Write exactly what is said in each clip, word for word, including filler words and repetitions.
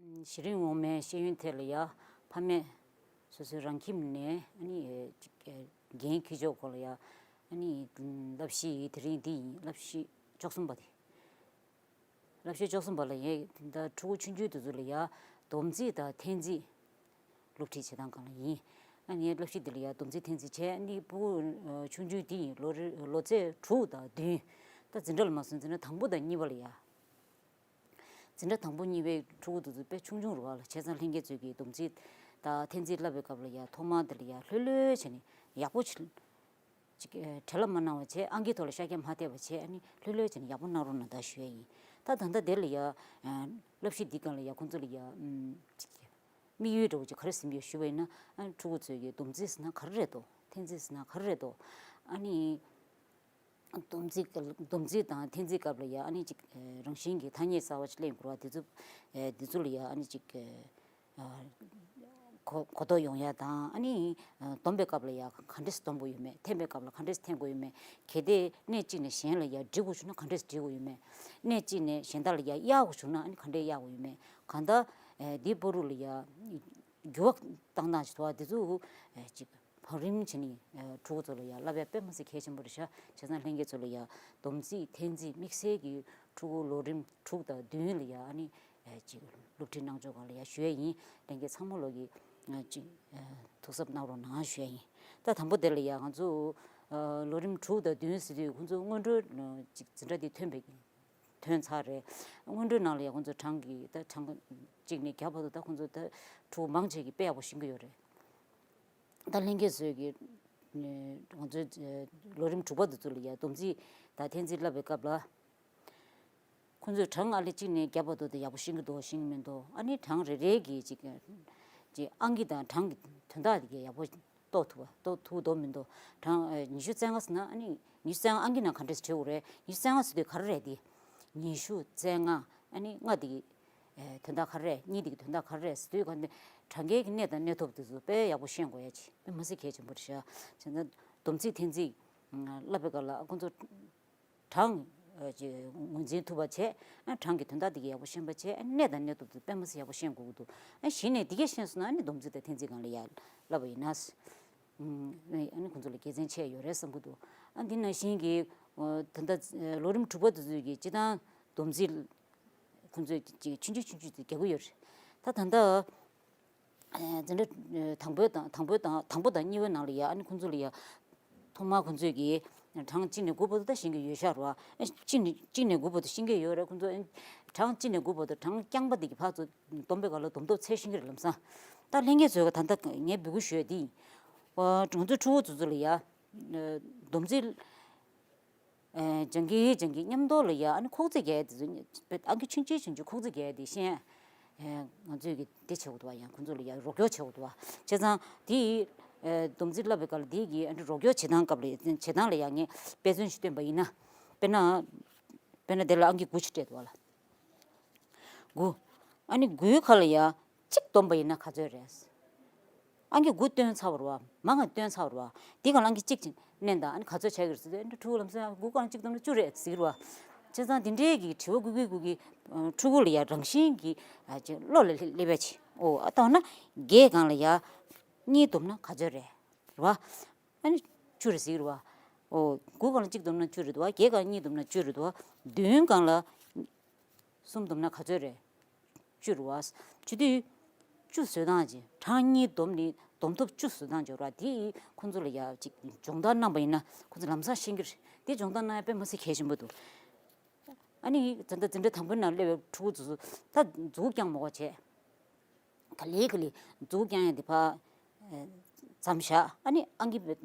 གཞི་རིམ་འོག་མའི་ཤེས་ཡོན་ཐད་ལ་ཡ་ཕ་མས་སོ་སོའི་རང་ཁྱིམ་ནས་ཨ་ནི་ཅིག་འགན་འཁྱེར་ཕྱོགས་སྐོར་ལ་ཡ་ཨ་ནི་བསླབ་གཞི་དེ་རིང་འདི་ཡིན། བསླབ་གཞི་བཅུ་གསུམ་པ་དེ། བསླབ་གཞི་བཅུ་གསུམ་པ་ལ་ཡ་ད་ཕྲུ་གུ་ཆུང་ཆུང་དེ་ཚོ་ལ་ཡ་སྡོམ་རྩིས་དང་འཐེན་རྩིས་སློབ་ཁྲིད་བྱེད་སྟངས་སྒང་ལ་ཡིན། ཨ་ནི་བསླབ་གཞི་འདི་ལ་ཡ་སྡོམ་རྩིས་འཐེན་རྩིས་བྱས། ཨ་ནི་ཕྲུ་གུ་ཆུང་ཆུང་དེ་ཡིན་ལོ་རེ་ལོ་ཚད་དྲུག་དང་བདུན། ད་འཛིན་གྲྭ་ལ་མ་སོང་། འཛིན་གྲྭ་དང་པོ་དང་གཉིས་པ་ལ་ཡ། འཛིན་གྲྭ་དང་པོ་གཉིས་པའི་ཕྲུ་གུ་དེ་ཚོ་དཔེ་ཆུང་ཆུང་རེད་བ་ལ། བྱས་ཙང་ལྷན་རྒྱས་ཚོས་ཀྱིས་སྡོམ་རྩིས་དང་འཐེན་རྩིས་བསླབ་པའི་སྐབས་ལ་ཡ་ཐོག་མར་དེ་ལ་ཡ་ལྷོད་ལྷོད་བྱས་ནས་ཡག་པོ་ཅིག་ཅིག་ཨེ་བྲེལ་བ་མ་གནང་བ་བྱས། ཨང་ཀིའི་ཐོག་ལ་ཤ་རྒྱགས་མ་ཐེབས་པ་བྱས། ཨ་ནི་ལྷོད་ལྷོད་བྱས་ནས་ཡག་པོ་གནང་རོགས་གནང་ད་ཞུ་ཡ་ཡིན། ད་ད་ལྟ་དེ་ལ་ཡ་ཨ་བསླབ་གཞི་འདི་སྒང་ལ་ཡ་ཁོང་ཚོ་ལ་ཡ་ཨམ་ཅིག་དམིགས་ཡུལ་འདྲ་བོ་ཅིག་ག་རེ་ཟིན་ཡོད་ཞུ་བ་ཡིན་ན། ཨ་ནི་ཕྲུ་གུ་ཚོས་ཀྱིས་སྡོམ་རྩིས་ཟེར་ན་ག་རེ་རེད་དོ། འཐེན་རྩིས་ཟེར་ན་ག་རེ་རེད་དོ། ཨ་ནི། སྡོམ་རྩིས་སྐབས་སྡོམ་རྩིས་དང་འཐེན་རྩིས་སྐབས་ལ་ཡ་ཨ་ནི་ཅིག་ཨེ་རང་བཞིན་གྱི་ཐ་སྙད་གསར་བ་ཞིག་གླེང་དགོས་པ་དེ་ཚོ། ཨེ་དེ་ཚོ་ལ་ཡ་ཨ་ནི་ཅིག་ཨེ་ཨ་གོ་གོ་རྟོགས་ཡོང་ཡ་དང་། ཨ་ནི་ཨ་སྡོམ་པའི་སྐབས་ལ་ཡ་ག་འདྲས་སྡོམ་དགོས་ཡོད་མེད། འཐེན་པའི་སྐབས་ལ་ག་འདྲས་འཐེན་དགོས་ཡོད་མེད། གལ་ཏེ་གནས་གཅིག་ནས་གཞན་ལ་ཡ་འགྲིལ་དགོས་བྱུང་ན་ག་འདྲས་འགྲིལ་དགོས་ཡོད་མེད། གནས་གཅིག་ནས་གཞན་དག་ལ་ཡ་གཡར་དགོས་བྱུང་ན་ཨ་ནི་ག་འདྲས་གཡར་དགོས་ཡོད་མེད། གང་ལྟར་ཨེ་འདིའི་བར་དུ་ལ་ཡ་འགྱུར་བ་བཏང་སྟངས་ཞིག་འདུག་པ། དེ་ཚོ་ཨེ་ཅིག་བང་རིམ་བྱས་ནས་ཨ་ཕྲུ་གུ་ཚོ་ལ་ཡ་བསླབ་ཡ་དཔེ་མི་སྲིད་གལ་ཆེན་པོ་རེད་ཤག་བྱས་ཙང་ལྷན་རྒྱས་ཚོ་ལ་ཡ་སྡོམ་རྩིས་འཐེན་རྩིས་དམིགས་བསལ་གྱི་ཕྲུ་གུ་ལོ་རིམ་དྲུག་དང་བདུན་ལ་ཡ་ཨ་ནི་ཨ་ཅིག་སློབ་ཁྲིད་གནང་ཕྱོགས་སྒང་ལ་ཡ་ཞུ་ཡ་ཡིན། ལྷན་རྒྱས་ཚང་མ་ལོག་གིས་ཨ་ཅིག་ཨ་ཐུགས་གཟབ་གནང་རོགས་གནང་ཞུ་ཡ་ཡིན། ད་དང་པོ་དེ་ལ་ཡ་ང་ཚོ་ཨ་ལོ་རིམ་དྲུག་དང་བདུན་ཟེར་དུས་ཁོང་ཚོ་སྔོན་འགྲོ་ཨ་ཅིག་འཛིན་གྲྭ་འདི་ཐོན་པའི་ཐོན་ཚར་རེད། སྔོན་འགྲོའི་ནང་ལ་ཡ་ཁོང་ཚོ་གྲངས་ཀྱི་ད་གྲངས་གཅིག་ནས་བརྒྱ་བར་དུ་ད་ཁོང་ཚོ་ད་ཕྲུ་གུ་མང་ཆེ་གིས་དཔེ་ཡག་པོ་ཤེས་ཀྱི་ཡོད་རེད། ད་ལྷན་རྒྱས་ཚོས་ཀྱི་ང་ཚོའི་ལོ་རིམ་དྲུག་པ་དེ་ཚོ་ལ་ཡ་སྡོམ་རྩིས་དང་འཐེན་རྩིས་བསླབ་པའི་སྐབས་ལ། ཁོང་ཚོས་གྲངས་ཨ་ལེ་གཅིག་ནས་བརྒྱ་བར་དུ་དེ་ཡག་པོ་ཤེས་ཀྱི་འདུག་ཤེས་ཀྱི་མི་འདུག་ཨ་ནི་གྲངས་རེ་རེ་གི་ཅིག་ཅིག་ཨང་ཀི་དང་གྲངས་ཀྱི་དོན་དག་དེ་གའི་ཡག་པོ་རྟོགས་ཐུབ་པ་རྟོགས་ཐུབ་འདུག་མི་འདུག་གྲངས་ཨ་ཉི་ཤུ་རྩ་ལྔ་ཟེར་ན་ཨ་ནི་ཉི་ཤུ་རྩ་ལྔ་ཨང་ཀི་ནང་ག་འདྲས་བྲིས་དགོས་རེད། ཉི་ཤུ་རྩ་ལྔ་ཟེར་དུས་ག་རེ་རེད་དེ། ཉི་ཤུ་རྩ་ལྔ་ཨ་ནི་ལྔ་དེ་གི་ཨེ་དོན་དག་ག་རེ་རེད། གཉིས་དེ་གི་དོན་དག་ག་རེ་རེད་ཟེར་དུས་ག་འདི་གྲངས་ཀའི་གི་གནས་དང་གནས་ཐོབ་དེ་ཚོ་དཔེ་ཡག་པོ་ཤེས་དགོས་ཡ་ཅིག་དཔེ་མི་སྲིད་གལ་ཆེན་པོ་རེད་ཤག་བྱས་ཙང་སྡོམ་རྩིས་འཐེན་རྩིས་བསླབ་པའི་སྐབས་ལ་ཁོང་ཚོ་གྲངས་ཨ་ཅིག་ངོས་འཛིན་ཐུབ་པ་བྱས། ཨ་གྲངས་ཀྱི་དོན་དག་དེ་གའི་ཡག་པོ་ཤེས་པ་བྱས། ཨ་གནས་དང་གནས་ཐོབ་དེ་དཔེ་མི་སྲིད་ཡག་པོ་ཤེས་དགོས་ཀྱི་འདུག་ཨ་གཞི་ནས་དེ་གས་ཤེས་སོང་ན་ཨ་ནི་སྡོམ་རྩིས་དང་འཐེན་རྩིས་སྒང་ལ་ཡར་བསླབ་པ་ཡིན་ན། ཨ་ནི་ཁོང་ཚོ་ལ་དགེ་མཚན་ཆེ་ཡོད་རེད་བསམ་གྱི་འདུག་ཨ་འདི་ནང་བཞིན་གྱི་ད་ལྟ་ལོ་རིམ་དྲུག་པ་དེ་ཚོས་ཀྱི་སྤྱིར་བཏང་སྡོམ་རྩིས་ཁོང་ཚོས་ཀྱི་ཆུང་ཆུང་ཆུང་ཆུང་དེ་རྒྱག་གི་ཡོད་རེད། ད་ད་ལྟ་འཛིན་གྲྭ་དང་པོའི་དང་དང་པོའི་དང་དང་པོ་དང་གཉིས་པའི་ནང་ལ་ཡ་ཨ་ནི་ཁོང་ཚོ་ལ་ཡ་ཐོག་མར་ཁོང་ཚོས་ཀྱི་གྲངས་གཅིག་ནས་དགུ་བར་དུ་ད་ཤེས་ཀྱི་ཡོད་ཤག་རེད་བ། གཅིག་ནས་གཅིག་ནས་དགུ་བར་དུ་ཤེས་ཀྱི་ཡོད་རེད། ཁོང་ཚོ་གྲངས་གཅིག་ནས་དགུ་བར་དུ་གྲངས་རྐྱང་པ་དེ་གི་ཕར་ཚུར་སྡོམ་པའི་སྒང་ལ་སྡོམ་ཐོབ་ཚད་ཤེས་ཀྱི་རེད་ལམ་སང་། ད་ལྷན་རྒྱས་ཚོས་ད་ལྟ་ངས་འབོད་སྐུལ་ཞུ་ཡ་དེ་ཡིན། ང་ཚོའི་ཕྲུ་གུ་ཚོ་ཚོ་ལ་ཡ་སྡོམ་རྩིས་སྦྱང་གི་སྦྱང་གི་མཉམ་དུ་ལ་ཡ་ཨ་ནི་ཁོག་རྩིས་རྒྱག་ཡ་དེ་ཚོ་ཨང་ཀི་ཆུང་ཆུང་ཆུང་ཆུང་ཁོག་རྩིས་རྒྱག་ཡ་དེ་ཤེས་ཡ། ང་ཚོས་ཀྱི་དེ་བྱེད་དགོས་འདུག་བ། ཡང་ཁོང་ཚོ་ལ་ཡ་རོགས་སྐྱོར་བྱེད་དགོས་འདུག་བ། བྱས་ཙང་དེ་སྡོམ་རྩིས་བསླབ་པའི་སྐབས་ལ་དེ་གི་ཨ་ནི་རོགས་སྐྱོར་བྱེད་སྟངས་སྐབས་ལ་བྱེད་སྟངས་ལ་ཡ་ངས་དཔེ་མཚོན་ཞིག་སྟོན་པ་ཡིན་ན། དཔེར་ན། དཔེར་ན་དེ་ལ་ཨང་ཀི་དགུ་ཞིག་སྤྲད་འདུག་བ་ལ། དགུ། ཨ་ནི་དགུའི་ཁ་ལ་ཡ་གཅིག་བསྡོམས་པ་ཡིན་ན་ག་ཚོད་རེད། ཨང་ཀི་དགུ་བཏོན་ཚར་བ་རེད་བ། མང་ང་བཏོན་ཚར་བ་རེད་བ། དེ་ག་ལ་ཨང་ཀི་གཅིག་ཅིག་མནན་དང་། ཨ་ནི་ག་ཚོད་ཆགས་ཀྱི་རེད་ཟེར་དུས་ཨ་ནི་ཕྲུ་གུ་ལམ་སང་དགུ་ག་ལ་གཅིག་བསྡོམས་ན་བཅུ་རེད་ཟེར་གྱི་རེད་བ། བྱས་ཙང་དེ་འདྲའི་གི་དྲི་བ་བཀོད་ཀྱི་བཀོད་ཀྱི་ཕྲུ་གུ་ལ་ཡ་རང་བཞིན་གྱི་ཨ་ཅིག་བློ་ལ་སླེབས་པ་ཅིག་ཨོ་ཨ་ད་འོ་ན་བརྒྱད་སྒང་ལ་ཡ་གཉིས་བསྡོམས་ན་ག་ཚོད་རེད་རེད་བ། ཨ་ནི་བཅུ་རེད་ཟེར་གྱི་རེད་བ། ཨོ་དགུ་སྒང་ལ་གཅིག་བསྡོམས་ན་བཅུ་རེད་འདུག་བ། བརྒྱད་སྒང་གཉིས་བསྡོམས་ན་བཅུ་རེད་འདུག་བ། བདུན་སྒང་ལ་གསུམ་བསྡོམས་ན་ག་ཚོད་རེད། བཅུ་རེད་བ། བཅུ་དུས་བཅུ་བཟོ་སྟངས་ཀྱི་གྲངས་གཉིས་བསྡོམས་ནས་བསྡོམས་ཐོབ་བཅུ་བཟོ་སྟངས་ཀྱི་ར་དེ་ཁོང་ཚོ་ལ་ཡ་ཅིག་སྦྱོང་བརྡར་གནང་པ་ཡིན་ན་ཁོང་ཚོ་ལམ་སང་ཤེས་ཀྱི་རེད། དེ་སྦྱོང་བརྡར་གནང་ཡ་དཔེ་མི་སྲིད་གལ་ཆེན་པོ་འདུག་ཨ་ནི་ད་ལྟ་འཛིན་གྲྭ་དང་པོའི་ནང་སླེབས་པའི་ཕྲུ་གུ་ཚོ་ད་མཛུབ་རྐྱང་མོ་བ་བྱས། ག་ལེ་ག་ལེ་མཛུབ་རྐྱང་ཡ་དེ་ཕར་ཨེ་མཚམས་བཞག་ཨ་ནི་ཨང་ཀི་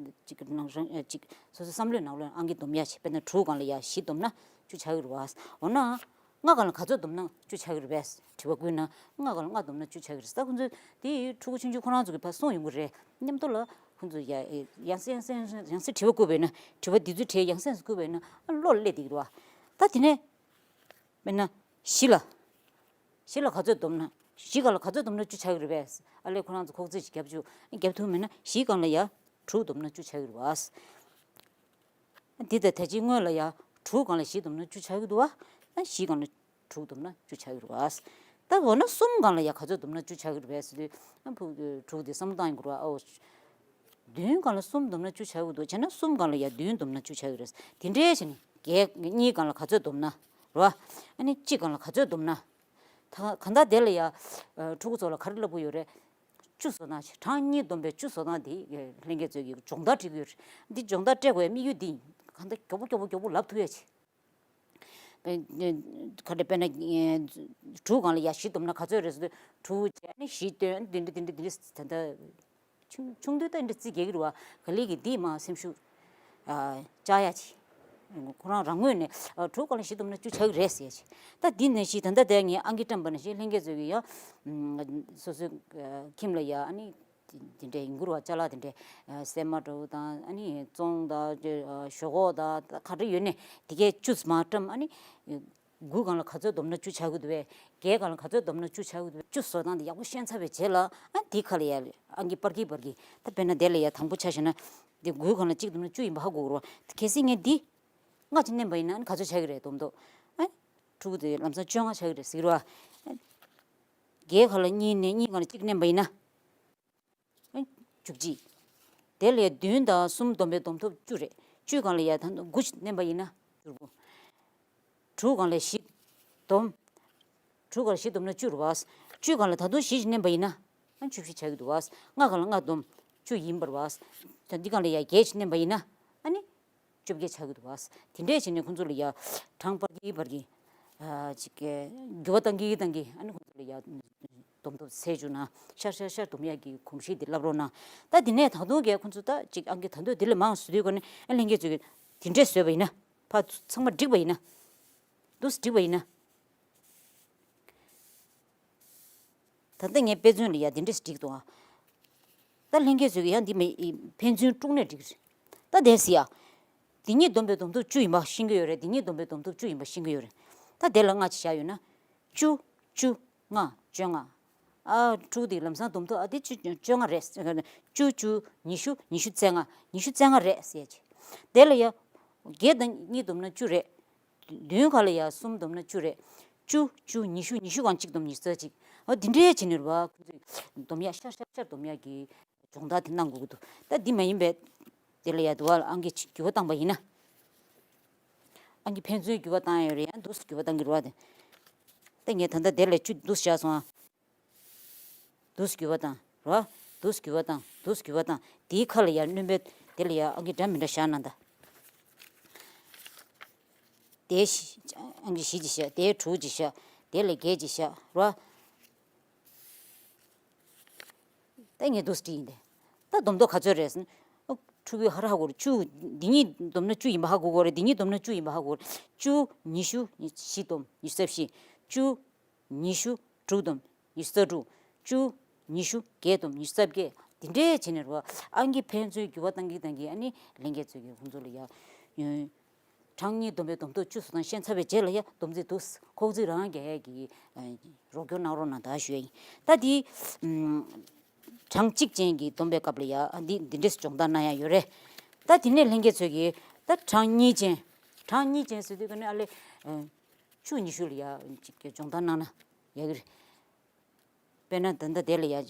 ཅིག་ནང་རང་ཨེ་ཅིག་སོ་སོའི་བསམ་བློའི་ནང་ལོགས་ཨང་ཀི་སྡོམ་ཡ་བྱེད། དཔེར་ན་དྲུག་སྒང་ལ་ཡ་བཞི་བསྡོམས་ན་བཅུ་ཆགས་ཀྱི་རེད་བ། འོ་ན་ལྔ་སྒང་ལ་ག་ཚོད་བསྡོམས་ན་བཅུ་ཆགས་ཀྱི་རེད་པས་དྲི་བ་བཀོད་ན། ལྔ་སྒང་ལ་ལྔ་བསྡོམས་ན་བཅུ་ཆགས་ཀྱི་རེད་ཟེར། ད་ཁོང་ཚོས་དེ་ཕྲུ་གུ་ཆུང་ཆུང་ཁོ་རང་ཚོ་གིས་ཕར་གསུངས་ཡོང་གི་རེད། མཉམ་དུ་ལ་ཁོང་ཚོས་ཡ་ཡང་སེ་ཡང་སེ་ཡང་སེ་དྲི་བ་བཀོད་པས་ན། དྲི་བ་འདི་ཚོའི་གྲས་ཡང་སེ་ཡང་སེ་བཀོད་པས་ན་ཨ་བློ་ལ་སླེབས་བསྡད་ཀྱི་རེད་བ། ད་དེ་ནས། དཔེར་ན། བཞི་ལ། བཞི་ལ་ག་ཚོད་བསྡོམས་ན། བཞི་སྒང་ལ་ག་ཚོད་བསྡོམས་ན་བཅུ་ཆགས་ཀྱི་རེད་པས། ཨ་ལས་ཁོ་རང་ཚོ་ཁོག་རྩིས་ཤིག་རྒྱབ་བཅུག་རྒྱབ་ཐུབ་མེད་ན་བཞི་སྒང་ལ་ཡ་དྲུག་བསྡོམས་ན་བཅུ་ཆགས་ཀྱི་རེད་པས། འདི་ལྟར་ད་ཅི་སྔོན་ལ་ཡ་དྲུག་སྒང་ལ་བཞི་བསྡོམས་ན་བཅུ་ཆགས་ཀྱི་འདུག་བ། ཨ་བཞི་སྒང་ལ་དྲུག་བསྡོམས་ན་བཅུ་ཆགས་ཀྱི་རེད་པས། ད་འོ་ན་གསུམ་སྒང་ལ་ཡ་ག་ཚོད་བསྡོམས་ན་བཅུ་ཆགས་ཀྱི་རེད་པས་ཟེར་དུས། ཨ་ཕུ་དྲུག་དེ་བསམ་བློ་བཏང་ཡོང་གི་རེད་པ། ཨོ། བདུན་སྒང་ལ་གསུམ་བསྡོམས་ན་བཅུ་ཆགས་ཀྱི་འདུག་བྱས་ན་གསུམ་སྒང་ལ་ཡ་བདུན་བསྡོམས་ན་བཅུ་ཆགས་ཀྱི་རེད། དེ་འདྲའི་བྱས་ནས་བརྒྱད་གཉིས་སྒང་ལ་ག་ཚོད་བསྡོམས་ན་རེད་པ། ཨ་ནི་གཅིག་སྒང་ལ་ག་ཚོད་བསྡོམས་ན། ད་གང་ལྟར་དེ་ལ་ཡ། ཨ། ཕྲུ་གུ་ཚོ་ལ་ག་རེ་ལབ་ཀྱི་ཡོད་རེད། བཅུ་བཟོ་སྟངས་བྱེད། གྲངས་གཉིས་བསྡོམས་པའི་བཅུ་བཟོ་སྟངས་དེ་ལྷན་རྒྱས་ཚོས་ཀྱི་སྦྱོང་བརྡར་བྱེད་ཀྱི་ཡོད་རེད། འདི་སྦྱོང་བརྡར་སྤྲད་དགོས་ཡ་དམིགས་ཡུལ་འདི་གང་ལྟར་མགྱོགས་པོ་མགྱོགས་པོ་མགྱོགས་པོ་ལབ་ཐུབ་ཡ་བྱེད། ཨེ། ག་རེ་དཔེར་ན། ཨེ། དྲུག་སྒང་ལ་ཡ་བཞི་བསྡོམས་ན་ག་ཚོད་རེད་ཟེར་དུས། དྲུག་བྱས་ནས་བཞི་བཏོན། འདི་འདྲ་འདི་འདྲ་འདི་འདྲ་ད་ལྟ་ཆུང་ཆུང་དུས་ད་འདི་འདྲ་རྩིས་རྒྱག་གི་རེད་པ། ག་ལེར་གྱི་འདི་མར་སེམས་ཤུགས། ཨ། བཅག་ཡ་བྱེད། ཁོ་རང་རང་ངོས་ནས། ཨ། དྲུག་སྒང་ལ་བཞི་བསྡོམས་ན་བཅུ་ཆགས་ཀྱི་རེད་ཟེར་ཡ་བྱེད། ད་འདི་ནང་བཞིན་ད་ལྟ་དེ་ངས་ཨང་ཀི་བཀྲམ་པ་ནང་བཞིན་ལྷན་རྒྱས་ཚོས་ཀྱི་ཡ། ཨམ། སོ་སོའི། ཨ། ཁྱིམ་ལ་ཡ། ཨ་ནི། དེ་འདྲའི་ཡིན་གྱི་རེད་པ། ཅ་ལག་དེ་འདྲའི། ཨ། སྲན་མ་འདྲ་པོ་དང་། ཨ་ནི་ཙོང་དང་། ཨ། ཞོག་ཁོག་དང་། ག་རེ་ཡོད་ནའི་དེ་གས་བཅུ་མར་བཀྲམ། ཨ་ནི་དགུ་སྒང་ལ་ག་ཚོད་བསྡོམས་ན་བཅུ་ཆགས་ཀྱི་འདུག་པས། བརྒྱད་སྒང་ལ་ག་ཚོད་བསྡོམས་ན་བཅུ་ཆགས་ཀྱི་འདུག་པས། བཅུ་བཟོ་སྟངས་དེ་ཡག་པོ་ཤེས་ཚར་བའི་རྗེས་ལ། ཨ། དེའི་ཁ་ལ་ཡ་ཨང་ཀི་པར་གྱིས་པར་གྱིས། ད་དཔེར་ན་དེ་ལ་ཡ་དང་པོ་ཆ་བཞག་ན། འདི་དགུ་སྒང་ལ་གཅིག་བསྡོམས་ན་བཅུ་ཡིན་པ་ཧ་གོ་གི་རེད་པ། གལ་སྲིད་ངས་འདི་ལྔ་གཅིག་བསྣན་པ་ཡིན་ན། ཨ་ནི་ག་ཚོད་ཆགས་ཀྱི་རེད། བསྡོམས་ཐོབ། ཨ། ཕྲུ་གུ་དེ་ལམ་སང་བཅོ་ལྔ་ཆགས་ཀྱི་རེད་ཟེར་གྱི་རེད་པ། བརྒྱད་ཁ་ལ་གཉིས་ནས་གཉིས་སྒང་ལ་གཅིག་བསྣན་པ་ཡིན་ན། ཨ། བཅུ་གཅིག་དེ་ལ་ཡ་བདུན་དང་གསུམ་བསྡོམས་པའི་བསྡོམས་ཐོབ་བཅུ་རེད། བཅུ་སྒང་ལ་ཡ་ད་དགུ་བསྣན་པ་ཡིན་ན་བཅུ་དགུ། དྲུག་སྒང་ལ་བཞི་བསྡོམས། དྲུག་སྒང་ལ་བཞི་བསྡོམས་ན་བཅུ་རེད་པ། བཅུ་སྒང་ལ་ད་དུང་བཞི་ཞིག་བསྣན་པ་ཡིན་ན། ཨ། བཅུ་བཞི་ཆགས་ཀྱི་འདུག་པ། ལྔ་སྒང་ལ་ལྔ་བསྡོམས་བཅུ་ཡིན་པ་རེད་པ། ད་འདི་སྒང་ལ་ཡ་བརྒྱད་ཅིག་བསྣན་པ་ཡིན་ན། ཨ་ནི་བཅོ་བརྒྱད་ཆགས་ཀྱི་འདུག་པ། དེ་འདྲས་བྱས་ནས་ཁོང་ཚོ་ལ་ཡ་གྲངས་པར་གྱིས་པར་གྱིས། ཨ། ཅིག་གི་འགྱུར་བ་གཏང་གིན་གཏང་གིན། ཨ་ནི་ཁོང་ཚོ་ལ་ཡ་བསྡོམས་ཐོབ་ཚད་བཅུག་ན། ཤར་ཤར་ཤར་བསྡོམས་ཡག་གི་གོམས་གཤིས་དེ་བསླབ་རོགས་གནང་། ད་དེ་ནས་ད་དུང་གས་ཁོང་ཚོ་ད་ཅིག་ཨང་ཀི་ད་དུང་དེ་ལས་མང་བཟོ་དུས་ཀ་ནས། ཨ། ལྷན་རྒྱས་ཚོས་ཀྱིས་དེ་འདྲས་བཟོས་པ་ཡིན་ན། ཕར་ཚང་མ་འགྲིག་པ་ཡིན་ན། འདུག་སེ་འགྲིག་པ་ཡིན་ན། ད་ལྟ་ངས་དཔེ་མཚོན་ལ་ཡ་འདི་འདྲས་སེ་བསྒྲིགས་འདུག་ཨ། ད་ལྷན་རྒྱས་ཚོས་ཀྱིས་ཡང་འདི་མི་ཕན་ཚུན་དཀྲུགས་ནས་འགྲིག་རེད། ད་དེ་ཟེར་ཡ། འདི་གཉིས་བསྡོམས་པའི་བསྡོམས་ཐོབ་བཅུ་ཡིན་པ་ཤེས་ཀྱི་ཡོད་རེད། འདི་གཉིས་བསྡོམས་པའི་བསྡོམས་ཐོབ་བཅུ་ཡིན་པ་ཤེས་ཀྱི་ཡོད་རེད། ད་དེ་ལ་ལྔ་ཅིག་བཞག་ཡོད་ན། བཅུ། བཅུ། ལྔ། བཅོ་ལྔ། ཨ། ཕྲུ་གུ་དེ་ལམ་སང་བསྡོམས་ཐོབ། ཨ། དེ་བཅུ་བཅོ་ལྔ་རེད། བཅུ། བཅུ། ཉི་ཤུ། ཉི་ཤུ་རྩ་ལྔ། ཉི་ཤུ་རྩ་ལྔ་རེད་ཟེར་ཡ་ཅིག་དེ་ལ་ཡ། བརྒྱད་དང་གཉིས་བསྡོམས་ན་བཅུ་རེད། བདུན་ཁ་ལ་ཡ་གསུམ་བསྡོམས་ན་བཅུ་རེད། བཅུ། བཅུ། ཉི་ཤུ། ཉི་ཤུ་སྒང་གཅིག་བསྡོམས་ཉི་ཤུ་རྩ་གཅིག་འོ་འདི་འདྲའི་བྱས་ནས་རེད་པ། ཁོ་ཚོས་བསྡོམས་ཡ་ཤར་ཤར་ཤར་བསྡོམས་ཡ་གི་སྦྱོང་བརྡར་དེ་གནང་དགོས་ཀྱི་འདུག་ད་འདི་མ་ཡིན་པའི་དེ་ལ་ཡ་དུ་བ་ལ་ཨང་ཀི་འགྱུར་བ་བཏང་པ་ཡིན་ན། ཨང་ཀི་ཕན་ཚུན་འགྱུར་བ་བཏང་ཡ་ཡོད་རེད། ཡང་འདུག་སེ་འགྱུར་བ་བཏང་གི་རེད་པ། དེ། ད་ངས་ད་ལྟ་དེ་ལ་བཅུ་འདུག་སེ་བཞག་སོང་ཨ། འདུག་སེ་འགྱུར་བ་བཏང་། རེད་པ། འདུག་སེ་འགྱུར་བ་བཏང་། འདུག་སེ་འགྱུར་བ་བཏང་། དེའི་ཁ་ལ་ཡ་སྣོན་པའི་དེ་ལ་ཡ་ཨང་ཀི་འདྲ་མི་འདྲ་བཞག་གནང་ད། དེའི་བཞི། ཨང་ཀི་བཞི་ཅིག་བཞག་དེའི་དྲུག་ཅིག་བཞག་དེ་ལ་བརྒྱད་ཅིག་བཞག་རེད་པ། ད་ངས་འདུག་སེ་བྲིས་ཡིན་ཏེ། ད་བསྡོམས་ཐོབ་ག་ཚོད་རེད་ཟེར་ན། ཨོ། ཕྲུ་གུས་ཧ་ར་ཧ་གོ་རེད། བཅུ། འདི་གཉིས་བསྡོམས་ན་བཅུ་ཡིན་པ་ཧ་གོ་གི་རེད། འདི་གཉིས་བསྡོམས་ན་བཅུ་ཡིན་པ་ཧ་གོ་གི་རེད། བཅུ། ཉི་ཤུ། བཞི་བསྡོམས་ཉི་ཤུ་རྩ་བཞི། བཅུ། ཉི་ཤུ། དྲུག་བསྡོམས་ཉི་ཤུ་རྩ་དྲུག་བཅུ། ཉི་ཤུ། བརྒྱད་བསྡོམས་ཉི་ཤུ་རྩ་བརྒྱད། འདི་འདྲས་བྱས་ནས་རེད་པ། ཨང་ཀི་ཕན་ཚུན་འགྱུར་བ་བཏང་གིན་བཏང་གིན། ཨ་ནི་ལྷན་རྒྱས་ཚོས་ཀྱིས་ཁོང་ཚོ་ལ་ཡ། གྲངས་གཉིས་བསྡོམས་པའི་བསྡོམས་ཐོབ་བཅུ་བཟོ་སྟངས་ཤེས་ཚར་བའི་རྗེས་ལ་ཡ་སྡོམ་རྩིས་འདུག་སེ་ཁོག་རྩིས་རང་རྒྱག་ཡ་གི། ཨ། རོགས་སྐྱོར་གནང་རོགས་གནང་ད་ཞུ་ཡ་ཡིན། ད་འདི། ཨམ། གྲངས་གཅིག་ཅན་གྱི་བསྡོམས་པའི་སྐབས་ལ་ཡ། ཨ། འདི་འདི་འདྲས་སེ་སྦྱོང་བརྡར་གནང་ཡ་ཡོད་རེད། ད་དེ་ནས་ལྷན་རྒྱས་ཚོས་ཀྱིས་ད་གྲངས་གཉིས་ཅན། གྲངས་གཉིས་ཅན་ཟེར་དུས་ཀ་ནས་ཨ་ལས། ཨ། བཅུ། ཉི་ཤུ་ལ་ཡ་ཅིག་སྦྱོང་བརྡར་གནང་ན་ཡག་གི་རེད། དཔེར་ན་ད་ལྟ་དེ་ལ་ཡ།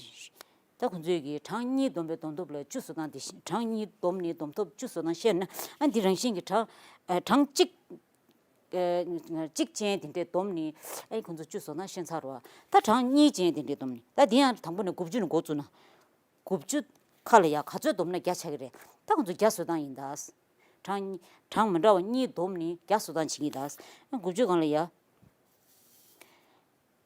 ད་ཁོང་ཚོས་ཀྱིས་གྲངས་གཉིས་བསྡོམས་པའི་བསྡོམས་ཐོབ་ལ་བཅུ་བཟོ་སྟངས་དེ་ཤེས། གྲངས་གཉིས་བསྡོམས་ནས་བསྡོམས་ཐོབ་བཅུ་བཟོ་སྟངས་ཤེས་ན། ཨ། འདི་རང་བཞིན་གྱིས་གྲངས། ཨ། གྲངས་གཅིག་ཨ། གཅིག་ཅན་དེ་འདྲས་བསྡོམས་ནས། ཨ། ཁོང་ཚོ་བཅུ་བཟོ་སྟངས་ཤེས་ཚར་བ། ད་གྲངས་གཉིས་ཅན་དེ་འདྲས་བསྡོམས་ནས། ད་དེ་ཡང་དང་པོ་ནས་དགུ་བཅུ་ནས་འགོ་བཙུགས་ན། དགུ་བཅུ་ཁ་ལ་ཡ་ག་ཚོད་བསྡོམས་ན་བརྒྱ་ཆགས་ཀྱི་རེད། ད་ཁོང་ཚོ་བརྒྱ་བཟོ་སྟངས་ཡིན་ད། གྲངས་གྲངས་མི་འདྲ་བ་གཉིས་བསྡོམས་ནས་བརྒྱ་བཟོ་སྟངས་བྱེད་ཀྱི་ཡིན་ད། དགུ་བཅུ་སྒང་ལ་ཡ།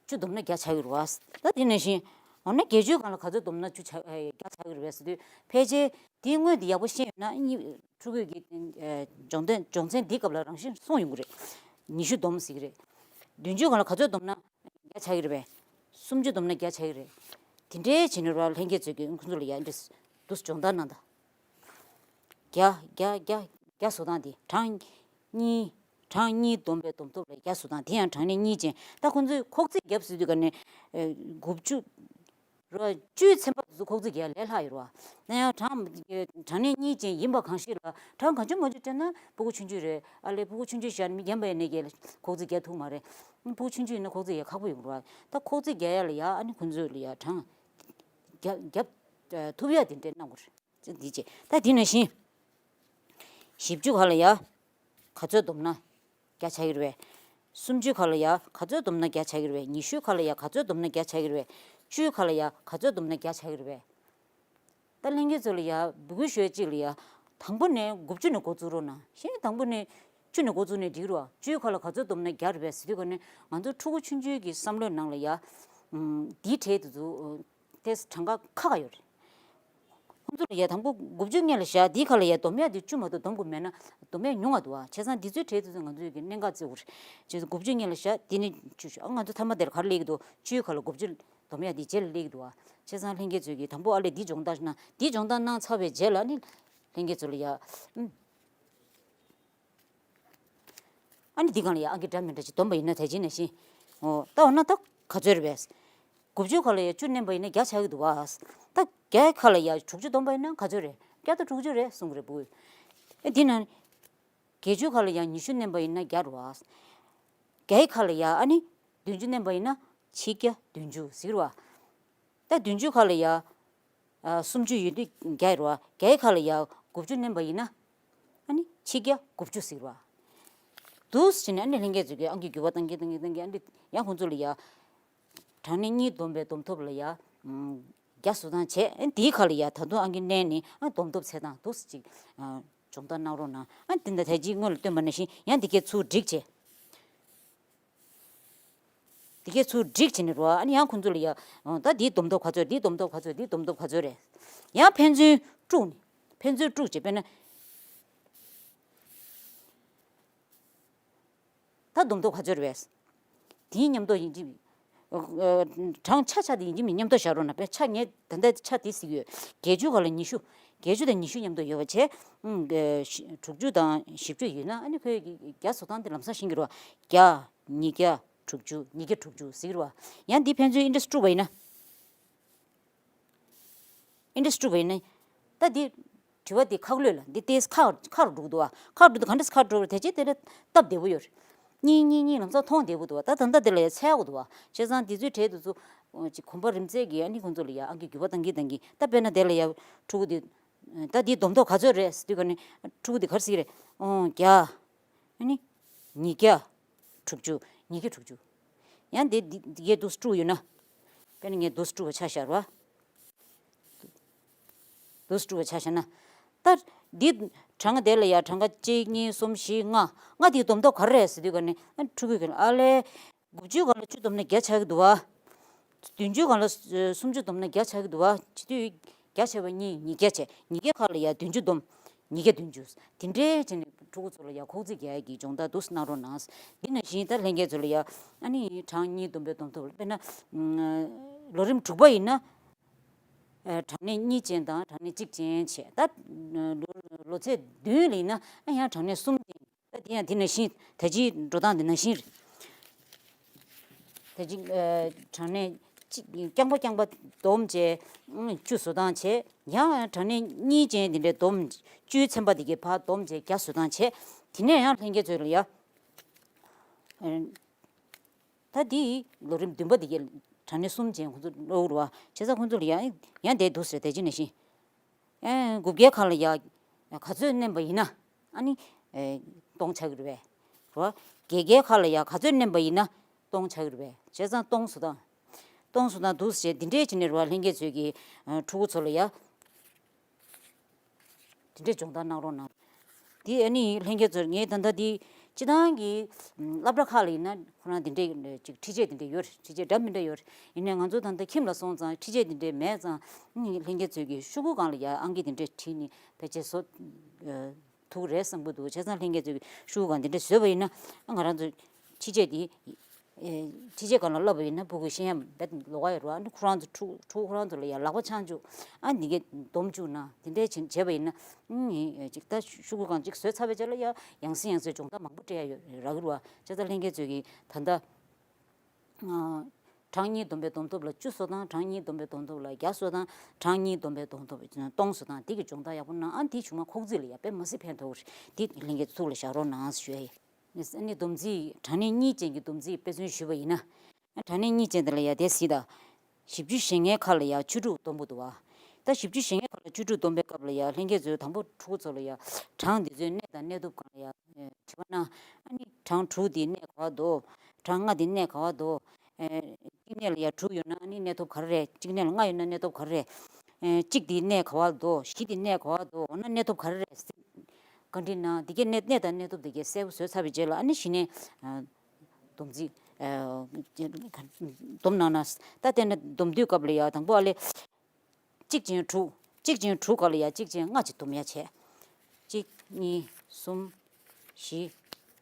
བཅུ་བསྡོམས་ན་བརྒྱ་ཆགས་ཀྱི་རེད་པ། ད་དེ་ནང་བཞིན། འོ་ན་བརྒྱད་ཅུའི་སྒང་ལ་ག་ཚོད་བསྡོམས་ན་བཅུ་ཆགས། ཨེ། བརྒྱ་ཆགས་ཀྱི་རེད་པས་ཟེར་དུས། ཕལ་ཆེར་དེའི་སྔོན་དེ་ཡག་པོ་ཤེས་ཡོད་ན། ཨ་ནི་ཕྲུ་གུ་གི། ཨེ། སྦྱོང་དོན་སྦྱོང་ཚན་འདིའི་སྐབས་ལ་རང་བཞིན་གསུངས་ཡོང་གི་རེད། ཉི་ཤུ་བསྡོམས་ཟེར་གྱི་རེད། བདུན་ཅུའི་སྒང་ལ་ག་ཚོད་བསྡོམས་ན་བརྒྱ་ཆགས་ཀྱི་རེད་པས། སུམ་ཅུ་བསྡོམས་ན་བརྒྱ་ཆགས་ཀྱི་རེད། དེ་འདྲའི་བྱས་ནས་རོགས་ལྷན་རྒྱས་ཚོས་ཀྱིས་ཁོང་ཚོ་ལ་ཡ་འདི་འདུག་སེ་སྦྱོང་བརྡར་གནང་དང་། བརྒྱ། བརྒྱ། བརྒྱ། བརྒྱ་བཟོ་སྟངས་དེ། གྲངས་གཉིས། གྲངས་གཉིས་བསྡོམས་པའི་བསྡོམས་ཐོབ་ལ་བརྒྱ་བཟོ་སྟངས་དེ་ཡང་གྲངས་གནས་གཉིས་ཅན། ད་ཁོང་ཚོས་ཁོག་རྩིས་བརྒྱབ་ཟེར་དུས་ཀ་ནས། ཨེ། དགུ་བཅུ། རོ། བཅུའི་ཚན་པ་དེ་ཚོ་ཁོག་རྩིས་རྒྱག་ལས་སླ་ཡོད་རོ། ན་ཡང་གྲངས་གྲངས་གནས་གཉིས་ཅན་ཡིན་པ་གང་ཞིག་ལ་གྲངས་གང་བྱུང་མང་བྱུང་སྤྲད་ན་ཕྲུ་གུ་ཆུང་ཆུང་རེད། ཨ་ལས་ཕྲུ་གུ་ཆུང་ཆུང་བཞག་ནས་མི་རྒན་པ་ཡིན་ནའི་གི་ཁོག་རྩིས་རྒྱག་ཐུབ་མ་རེད། ཕྲུ་གུ་ཆུང་ཆུང་ཡིན་ན་ཁོག་རྩིས་རྒྱག་ཁག་པོ་ཡོད་རོ། ད་ཁོག་རྩིས་རྒྱག་ཡ་ལ་ཡ་ཨ་ནི་ཁོང་ཚོས་ལ་ཡ་གྲངས་རྒྱབ་རྒྱབ་ཐུབ་ཡ་དེ་འདྲས་གནང་དགོས་རེད། འདི་བྱས། ད་འདི་ནང་བཞིན་བཞི་བཅུ་ཁ་ལ་ཡ་ག་ཚོད་བསྡོམས་ན་བརྒྱ་ཆགས་ཀྱི་རེད་པས། སུམ་ཅུ་ཁ་ལ་ཡ་ག་ཚོད་བསྡོམས་ན་བརྒྱ་ཆགས་ཀྱི་རེད་པས། ཉི་ཤུ་ཁ་ལ་ཡ་ག་ཚོད་བསྡོམས་ན་བརྒྱ་ཆགས་ཀྱི་རེད་པས། བཅུ་ཁ་ལ་ཡ་ག་ཚོད་བསྡོམས་ན་བརྒྱ་ཆགས་ཀྱི་རེད་པས། ད་ལྷན་རྒྱས་ཚོ་ལ་ཡ་འབོད་སྐུལ་ཞུ་ཡ་གཅིག་ལ་ཡ། དང་པོ་ནས་དགུ་བཅུ་ནས་འགོ་བཙུགས་རོགས་གནང་། གཞན་དང་པོ་ནས་བཅུ་ནས་འགོ་བཙུགས་ནས་འགྲིག་རོགས། བཅུ་ཁ་ལ་ག་ཚོད་བསྡོམས་ན་བརྒྱ་རེད་པས་ཟེར་དུས་ག་ནས་ང་ཚོ་ཕྲུ་གུ་ཆུང་ཆུང་གི་བསམ་བློའི་ནང་ལ་ཡ། ཨམ། འདིའི་གྲས་དེ་ཚོ་ཏོག་ཙམ་གྲངས་ཀ་ཁག་ཁག་ཡོད་རེད། ཁོང་ཚོ་ལ་ཡ་དང་པོ་དགུ་བཅུ་སྔོན་ལ་བཞག་འདིའི་ཁ་ལ་ཡ་སྡོམ་ཡ་དེ་བཅུ་མ་གཏོགས་སྡོམ་དགོས་མེད་ན་སྡོམ་ཡ་ཉུང་བ་འདུག་ཨ། བྱས་ཙང་འདི་ཚོའི་གྲས་དེ་ཚོ་ང་ཚོས་ཀྱི་གནད་འགག་བརྩི་དགོས་རེད། བྱས་ཙང་དགུ་བཅུ་སྔོན་ལ་བཞག་འདི་ནི་བཅུ་བཞག་ཨ། ང་ཚོ་མཐའ་མ་དེར་ག་རེ་སླེབས་ཀྱི་འདུག་བཅུའི་ཁ་ལ་དགུ་བཅུ་སྡོམ་ཡ་འདི་རྗེས་ལ་སླེབས་ཀྱི་འདུག་ཨ། བྱས་ཙང་ལྷན་རྒྱས་ཚོས་ཀྱི་དང་པོ་ཨ་ལས་འདི་སྦྱོང་བརྡར་གནང་། འདི་སྦྱོང་བརྡར་གནང་ཚར་བའི་རྗེས་ལ་ནི་ལྷན་རྒྱས་ཚོ་ལ་ཡ། ཨུམ། ཨ་ནི་འདི་སྒང་ལ་ཡ་ཨང་ཀི་འདྲ་མི་འདྲ་ཅིག་བསྡོམས་པ་ཡིན་ན་དེ་བྱས་ནས་ཤི། འོ། ད་འོ་ན་ད་ག་ཚོད་རེད་པས། དགུ་བཅུ་ཁ་ལ་ཡ་བཅུ་བསྣན་པ་ཡིན་ན་བརྒྱ་ཆགས་ཀྱི་འདུག་བ། ད་བརྒྱ་ཁ་ལ་ཡ་དྲུག་ཅུ་བསྡོམས་པ་ཡིན་ན་ག་ཚོད་རེད། བརྒྱ་དང་དྲུག་ཅུ་རེད་གསུང་གི་རེད་བུ། ཨེ་འདི་ན། བརྒྱད་ཅུ་ཁ་ལ་ཡ་ཉི་ཤུ་བསྣན་པ་ཡིན་ན་བརྒྱ་རེད་བ། བརྒྱ་ཁ་ལ་ཡ་ཨ་ནི་བདུན་ཅུ་བསྣན་པ་ཡིན་ན་ཆིག་བརྒྱ་བདུན་ཅུ་ཟེར་བ། ད་བདུན་ཅུ་ཁ་ལ་ཡ། ཨ། སུམ་ཅུ་ཡོད་དུས་བརྒྱ་རེད་བ། བརྒྱ་ཁ་ལ་ཡ་དགུ་བཅུ་བསྣན་པ་ཡིན་ན། ཨ་ནི་ཆིག་བརྒྱ་དགུ་བཅུ་ཟེར་བ། འདུག་སེ་བྱས་ནས་ཨ་ནི་ལྷན་རྒྱས་ཚོས་ཀྱི་ཨང་ཀི་འགྱུར་བ་གཏང་གིན་གཏང་གིན་གཏང་གིན་ཨ་ནི་ཡང་ཁོང་ཚོ་ལ་ཡ། གྲངས་གནས་གཉིས་བསྡོམས་པའི་བསྡོམས་ཐོབ་ལ་ཡ། ཨམ། བརྒྱ་བཟོ་སྟངས་བྱས། ཨ། དེའི་ཁ་ལ་ཡ་ད་དུང་ཨང་ཀི་བསྣན་ནས་ཨ་བསྡོམས་ཐོབ་ཚད་དང་འདུག་སེ་ཅིག་ཨ། སྦྱོང་བརྡར་གནང་རོགས་གནང་། ཨ། དེ་འདྲ་དེ་རྗེས་སྔོན་ལ་སྟོན་པ་ནང་བཞིན་ཡང་འདི་གའི་ཚུར་སྒྲིག་བྱས། འདི་གའི་ཚུར་སྒྲིག་བྱས་ནས་རོ། ཨ་ནི་ཡང་ཁོང་ཚོ་ལ་ཡ། ཨ། ད་འདིའི་བསྡོམས་ཐོབ་ག་ཚོད། འདིའི་བསྡོམས་ཐོབ་ག་ཚོད། འདིའི་བསྡོམས་ཐོབ་ག་ཚོད་རེད། ཡང་ཕན་ཚུན་དཀྲུགས་ནས། ཕན་ཚུན་དཀྲུགས་བྱས། དཔེར་ན། ད་བསྡོམས་ཐོབ་ག་ཚོད་རེད། དེའི་མཉམ་དུ་ཡིན་གཅིག་ཨ། གྲངས་ཆ་ཆ་དེ་ཡིན་གཅིག་མིན་མཉམ་དུ་བཞག་རོགས་གནང་། དཔེར་ཆ་ངས་ད་ལྟ་ཆ་དེ་གཟིགས་ཡོད། བརྒྱད་ཅུ་ག་ལ་ཉི་ཤུ། བརྒྱད་ཅུ་དང་ཉི་ཤུ་མཉམ་དུ་ཡོད་པ་བྱས། ཨ། དྲུག་ཅུ་དང་བཞི་བཅུ་ཡོད་ན་ཨ་ནི་ཁོའི་བརྒྱ་བཟོ་སྟངས་དེ་ལམ་སང་ཤེས་ཀྱི་རེད་བ། བརྒྱ། ཉིས་བརྒྱ། དྲུག་ཅུ། ཉིས་བརྒྱ་དྲུག་ཅུ་ཟེར་གྱི་རེད་བ། ཡང་འདི་ཕན་ཚུན་ཨིན་ཌེག་སི་དཀྲུགས་པ་ཡིན་ན། ཨིན་ཌེག་སི་དཀྲུགས་པ་ཡིན་ན། ད་འདི་དྲི་བ་འདི་ཁག་ལོས་ལ་འདི་ཏོག་ཙམ་ཁག་ཁག་རུ་འགྲོ་གི་འདུག་བ། ཁག་རུ་འགྲོ་དུས་ག་འདྲ་སེ་ཁག་རུ་འགྲོ་བ་རེད། དེ་རྗེས་དེ་ལ་སྟབས་བདེ་པོ་ཡོད་རེད། གཉིས་གཉིས་གཉིས་ལམ་སང་མཐོང་བདེ་པོ་འདུག་བ། ད་ད་ལྟ་དེ་ལ་ཡ་འཚོལ་དགོས་འདུག་བ། བྱས་ཙང་འདི་ཚོའི་གྲས་དེ་ཚོ་ཅིག་གོམ་པ་རིམ་འཛེགས་ཀྱིས་ཨ་ནི་ཁོང་ཚོ་ལ་ཡ་ཨང་ཀི་འགྱུར་བ་གཏང་གིན་གཏང་གིན། ད་དཔེར་ན་དེ་ལ་ཡ་ཕྲུ་གུ་འདི། ད་འདིའི་བསྡོམས་ཐོབ་ག་ཚོད་རེད་ཟེར་དུས་ག་ནས་ཕྲུ་གུ་འདི་ག་རེ་ཟེར་གྱི་རེད། ཨོ། བརྒྱ། ཨ་ནི། ཉིས་བརྒྱ། དྲུག་ཅུ། ཉིས་བརྒྱ་དྲུག་ཅུ། ཡང་འདི་འདི་འདི་གས་འདུག་སེ་དཀྲུགས་ཡོད་ན། དཔེར་ན་ངས་འདུག་སེ་དཀྲུགས་པ་ཆ་བཞག་ར། འདུག་སེ་དཀྲུགས་པ་ཆ་བཞག་ན། ད་འདི་གྲངས་ཀ་དེ་ལ་ཡ་གྲངས་ཀ་གཅིག་གཉིས་གསུམ་བཞི་ལྔ། ལྔ་དེའི་བསྡོམས་ཐོབ་ག་རེ་རེད་ཟེར་དུས་ག་ནས་ཨ་ཕྲུ་གུ་ག་ཨ་ལས། དགུ་བཅུ་ག་ལ་བཅུ་བསྡོམས་ན་བརྒྱ་ཆགས་ཀྱི་འདུག་བ། བདུན་ཅུ་ག་ལ་སུམ་ཅུ་བསྡོམས་ན་བརྒྱ་ཆགས་ཀྱི་འདུག་བ། བྱེད་དུས་བརྒྱ་བྱས་པ་གཉིས། ཉིས་བརྒྱ་བྱས། ཉིས་བརྒྱ་ཁ་ལ་ཡ་བདུན་ཅུ་བསྡོམས། ཉིས་བརྒྱ་བདུན་ཅུ། དེ་འདྲའི་བྱས་ནས་ཕྲུ་གུ་ཚོ་ལ་ཡ་ཁོག་རྩིས་རྒྱག་ཡ་གི་སྦྱོང་བརྡར་འདུག་སེ་གནང་རོགས་གནང་། འདི་ནང་བཞིན་ད་ལྷན་རྒྱས་ཚོ་ལ་ཡ་ཨ་ནི་གྲངས་གཉིས་བསྡོམས་པའི་བསྡོམས་ཐོབ་དཔེར་ན། ལོ་རིམ་དྲུག་པ་ཡིན་ན། གྲངས་གནས་གཉིས་ཅན་དང་གྲངས་གནས་གཅིག་ཅན་བྱས། ད་ལོ་ལོ་ཚད་བདུན་ལ་ཡིན་ན་ཨ་ཡང་གྲངས་གནས་གསུམ་ཅན། ད་དེ་ཡང་དེ་ནང་བཞིན་ད་ཅིའི་འགྲོ་སྟངས་དེ་ནང་བཞིན་རེད། ད་ཅི། ཨ། གྲངས་གནས་གཅིག་རྐྱང་པ་རྐྱང་པ་བསྡོམས་བྱས། ཨང་། བཅུ་བཟོ་སྟངས་བྱས། ཡང་གྲངས་གནས་གཉིས་ཅན་དེ་འདྲའི་བསྡོམས། བཅུའི་ཚན་པ་དེ་གའི་ཕར་བསྡོམས་བྱས་བརྒྱ་བཟོ་སྟངས་བྱས། དེ་ནས་ཡང་ལྷན་རྒྱས་ཚོས་ལ་ཡ། ཨ། ད་འདི་ལོ་རིམ་བདུན་པ་དེ་གའི་གྲངས་གནས་གསུམ་ཅན་ཁོང་ཚོ་ཀློག་རུ་བ། བྱས་ཙང་ཁོང་ཚོ་ལ་ཡ་ཡང་དེ་འདུག་ཟེར། དེ་ཅི་ནང་བཞིན། ཨེ། དགུ་བརྒྱའི་ཁ་ལ་ཡ་ག་ཚོད་བསྣན་པ་ཡིན་ན་ཨ་ནི། ཨེ། སྟོང་ཆགས་ཀྱི་རེད་པས། རོ། བརྒྱད་བརྒྱའི་ཁ་ལ་ཡ་ག་ཚོད་བསྣན་པ་ཡིན་ན་སྟོང་ཆགས་ཀྱི་རེད་པས། བྱས་ཙང་སྟོང་བཟོ་སྟངས། སྟོང་བཟོ་སྟངས་འདུག་ཟེར། འདི་འདྲས་བྱས་ནས་རོ། ལྷན་རྒྱས་ཚོས་ཀྱི་ཕྲུ་གུ་ཚོ་ལ་ཡ་འདི་འདྲས་སྦྱོང་བརྡར་གནང་རོགས་གནང་། འདི་ཨ་ནི་ལྷན་རྒྱས་ཚོར་ངས་ད་ལྟ་འདི་སྤྱི་བཏང་གི་སློབ་གྲྭ་ཁག་ལ་ཡིན་ན་ཁོ་རང་འདི་འདྲས་ཅིག་ཁྲིད་ཆས་འདི་འདྲས་ཡོད་རེད། ཁྲིད་ཆས་འདྲ་མི་འདྲ་ཡོད་རེད། ཡིན་ནའི་ང་ཚོ་ད་ལྟ་ཁྱིམ་ལ་སོང་ཙང་ཁྲིད་ཆས་འདི་འདྲས་མེད་ཙང་། ཨ་ནི་ལྷན་རྒྱས་ཚོས་ཀྱི་ཤོག་གུ་སྒང་ལ་ཡ་ཨང་ཀི་འདི་འདྲས་བྲིས་ནས་ཕལ་ཆེར་བཟོ་ཐུབ་རེད་བསམ་གྱི་འདུག་བྱས་ཙང་ལྷན་རྒྱས་ཚོས་ཀྱི་ཤོག་གུ་སྒང་འདི་འདྲས་བཟོས་པ་ཡིན་ན་ང་རང་ཚོ་ཁྲིད་ཆས་འདི། ཨེ། ཁྲིད་ཆས་སྒང་ལ་བསླབས་པ་ཡིན་ན་ཕྲུ་གུ་ཤེས་ཡ་རྦད་ལོགས་ཀ་ཡོད་རེད་བ། ཨ་ནི་ཁོ་རང་ཚོ་ཕྲུ་ཕྲུ་གུ་ཁོ་རང་ཚོ་ལ་ཡ་ལག་པ་འཆང་བཅུག་ཨ་འདི་གས་སྡོམ་བཅུག་ན་དེ་འདྲས་བྱེད་བྱས་པ་ཡིན་ན། ཨ། ཅིག་ད་ཤོག་གུ་སྒང་ཅིག་བཟོས་ཚར་བའི་རྗེས་ལ་ཡ་ཡང་སེ་ཡང་སེ་སྦྱོང་བརྡར་མང་པོ་སྤྲད་ཡ་ཡོད་རག་གི་རེད་བ། བྱས་ཙང་ལྷན་རྒྱས་ཚོས་ཀྱི་ད་ལྟ། ཨ། གྲངས་གཉིས་བསྡོམས་པའི་བསྡོམས་ཐོབ་ལ་བཅུ་བཟོ་སྟངས། གྲངས་གཉིས་བསྡོམས་པའི་བསྡོམས་ཐོབ་ལ་བརྒྱ་བཟོ་སྟངས། གྲངས་གཉིས་བསྡོམས་པའི་བསྡོམས་ཐོབ་སྟོང་བཟོ་སྟངས། དེ་གི་སྦྱོང་བརྡར་ཡག་པོ་གནང་། ཨ་ནི་དེ་ཆུང་མ་ཁོག་རྩིས་ལ་ཡ་དཔེ་མི་སྲིད་ཕན་ཐོགས་རེད། དེ་ལྷན་རྒྱས་ཚོ་ཐུགས་ལ་བཞག་རོགས་གནང་ཞུ་ཡ་ཡིན། ཨ་ནི་བསྡོམས་རྩིས་གྲངས་གནས་གཉིས་ཅན་གྱི་བསྡོམས་རྩིས་དཔེ་མཚོན་ཞུས་པ་ཡིན་ན། གྲངས་གནས་གཉིས་ཅན་དེ་ལ་ཡ་དེ་གཟིགས་དང་། བཞི་བཅུ་ཞེ་ལྔའི་ཁ་ལ་ཡ་བཅུ་དྲུག་བསྡོམས་པ་འདུག་བ། ད་བཞི་བཅུ་ཞེ་ལྔའི་ཁ་ལ་བཅུ་དྲུག་བསྡོམས་པའི་སྐབས་ལ་ཡ་ལྷན་རྒྱས་ཚོས་དང་པོ་ཕྲུ་གུ་ཚོ་ལ་ཡ་གྲངས་འདི་ཚོའི་གནས་དང་གནས་ཐོབ་སྒང་ལ་ཡ་དྲི་བ་གནང་། ཨ་ནི་གྲངས་དྲུག་འདི་གནས་ག་བ་འདུག་གྲངས་ལྔ་འདི་གནས་ག་བ་འདུག་གཅིག་གནས་ལ་ཡ་དྲུག་ཡོད་ན་ཨ་ནི་གནས་ཐོབ་ག་རེ་རེད། གཅིག་གནས་ལ་ལྔ་ཡོད་ན་གནས་ཐོབ་ག་རེ་རེད། གཅིག་འདི་གནས་ག་བ་འདུག་བཞི་འདི་གནས་ག་བ་འདུག་འོ་ན་གནས་ཐོབ་ག་རེ་རེད། བཀའ་འདྲི་གནང་། འདི་གའི་གནས་གནས་དང་གནས་ཐོབ་འདི་གའི་གསལ་པོ་བཟོས་ཚར་བའི་རྗེས་ལ་ཨ་ནི་གཞི་ནས་བསྡོམས་རྩིས་བསྡོམས་གནང་ན། ད་ལྟ་ན་བསྡོམས་དུས་སྐབས་ལ་ཡ་དང་པོ་ཨ་ལེ། གཅིག་ཅན་དྲུག་གཅིག་ཅན་དྲུག་ག་ལ་ཡ་གཅིག་ཅན་ལྔ་ཅིག་བསྡོམས་ཡ་བྱས། གཅིག་གཉིས་གསུམ་བཞི་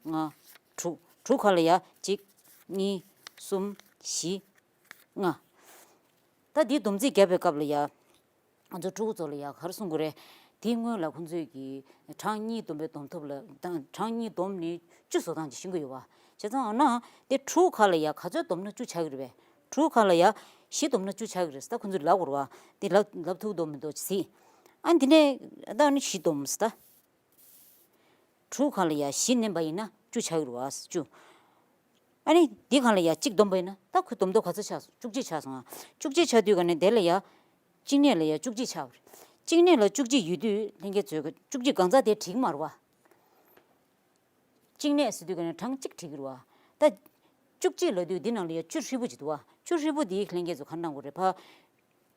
ལྔ་དྲུག་དྲུག་ག་ལ་ཡ་གཅིག་གཉིས་གསུམ་བཞི་ལྔ། ད་འདི་བསྡོམས་རྩིས་བརྒྱབ་པའི་སྐབས་ལ་ཡ། ང་ཚོ་ཕྲུ་གུ་ཚོ་ལ་ཡ་ག་རེ་གསུང་དགོས་རེད། དེའི་སྔོན་ལ་ཁོང་ཚོས་ཀྱི་གྲངས་གཉིས་བསྡོམས་པའི་བསྡོམས་ཐོབ་ལ་དང་གྲངས་གཉིས་བསྡོམས་ནས་བཅུ་བཟོ་སྟངས་ཅིག་ཤེས་ཀྱི་ཡོད་བ། བྱས་ཙང་འོ་ན་དེ་དྲུག་ག་ལ་ཡ་ག་ཚོད་བསྡོམས་ན་བཅུ་ཆགས་ཀྱི་རེད་པས། དྲུག་ག་ལ་ཡ་བཞི་བསྡོམས་ན་བཅུ་ཆགས་ཀྱི་རེད། ད་ཁོང་ཚོས་ལབ་དགོས་རེད་བ། དེ་ལབ་ལབ་ཐུབ་འདུག་མི་འདུག་གཟིགས། ཨ་འདི་ནས་ད་ནི་བཞི་བསྡོམས་ད། དྲུག་ག་ལ་ཡ་བཞི་བསྣན་པ་ཡིན་ན་བཅུ་ཆགས་ཀྱི་རེད་བ། བཅུ། ཨ་ནི་འདི་ག་ལ་ཡ་གཅིག་བསྡོམས་པ་ཡིན་ན་ད་ཁོའི་བསྡོམས་ཐོབ་ག་ཚོད་ཆགས་སོང་། བཅུ་གཅིག་ཆགས་སོང་ཨ། བཅུ་གཅིག་ཆགས་དུས་ག་ནས་དེ་ལ་ཡ། གཅིག་གནས་ལ་ཡ་བཅུ་གཅིག་ཆགས་པ་རེད། གཅིག་གནས་ལ་བཅུ་གཅིག་ཡོད་དུས་ལྷན་རྒྱས་ཚོས་བཅུ་གཅིག་གང་ཚ་དེ་བྲིས་མ་རེད་བ། གཅིག་གནས་ཟེར་དུས་ག་ནས་གྲངས་གཅིག་བྲིས་ཀྱི་རེད་བ། ད། བཅུ་གཅིག་ལབ་དུས་འདི་ནང་ལ་ཡ་བཅུ་ཧྲིལ་པོ་ཅིག་འདུག་བ། བཅུ་ཧྲིལ་པོ་འདིའི་ལྷན་རྒྱས་ཚོ་ག་རེ་གནང་དགོས་རེད་ཕ།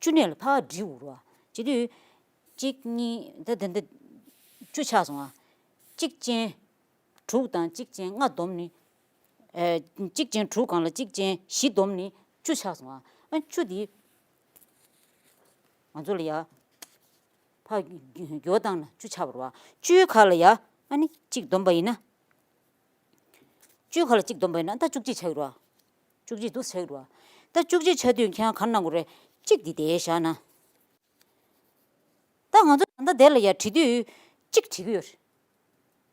བཅུ་གནས་ལ་ཕར་བྲིས་དགོས་རེད་བ། བྱེད་དུས། གཅིག་གཉིས་ད་དེ་འདི། བཅུ་ཆགས་སོང་ཨ། གཅིག་ཅན། དྲུག་དང་གཅིག་ཅན་ལྔ་བསྡོམས་ནི། ཨེ། གཅིག་ཅན་དྲུག་སྒང་ལ་གཅིག་ཅན་བཞི་བསྡོམས་ནི་བཅུ་ཆགས་སོང་ཨ། ཨ་བཅུ་འདི། ང་ཚོ་ལ་ཡ། ཕར་འགྱུར་བ་བཏང་ན་བཅུ་ཆགས་པ་རེད་བ། བཅུའི་ཁ་ལ་ཡ། ཨ་ནི་གཅིག་བསྡོམས་པ་ཡིན་ན། བཅུའི་ཁ་ལ་གཅིག་བསྡོམས་པ་ཡིན་ན་ད་བཅུ་གཅིག་ཆགས་ཀྱི་རེད་བ། བཅུ་གཅིག་འདུག་ཆགས་ཀྱི་རེད་བ། ད་བཅུ་གཅིག་ཆགས་དུས་ཁྱེད་རང་ག་རེ་གནང་དགོས་རེད། གཅིག་འདི་དེ་བཞག་ན། ད་ང་ཚོ་ད་ལྟ་དེ་ལ་ཡ་བྲིས་དུས་གཅིག་བྲིས་ཀྱི་ཡོད་རེད།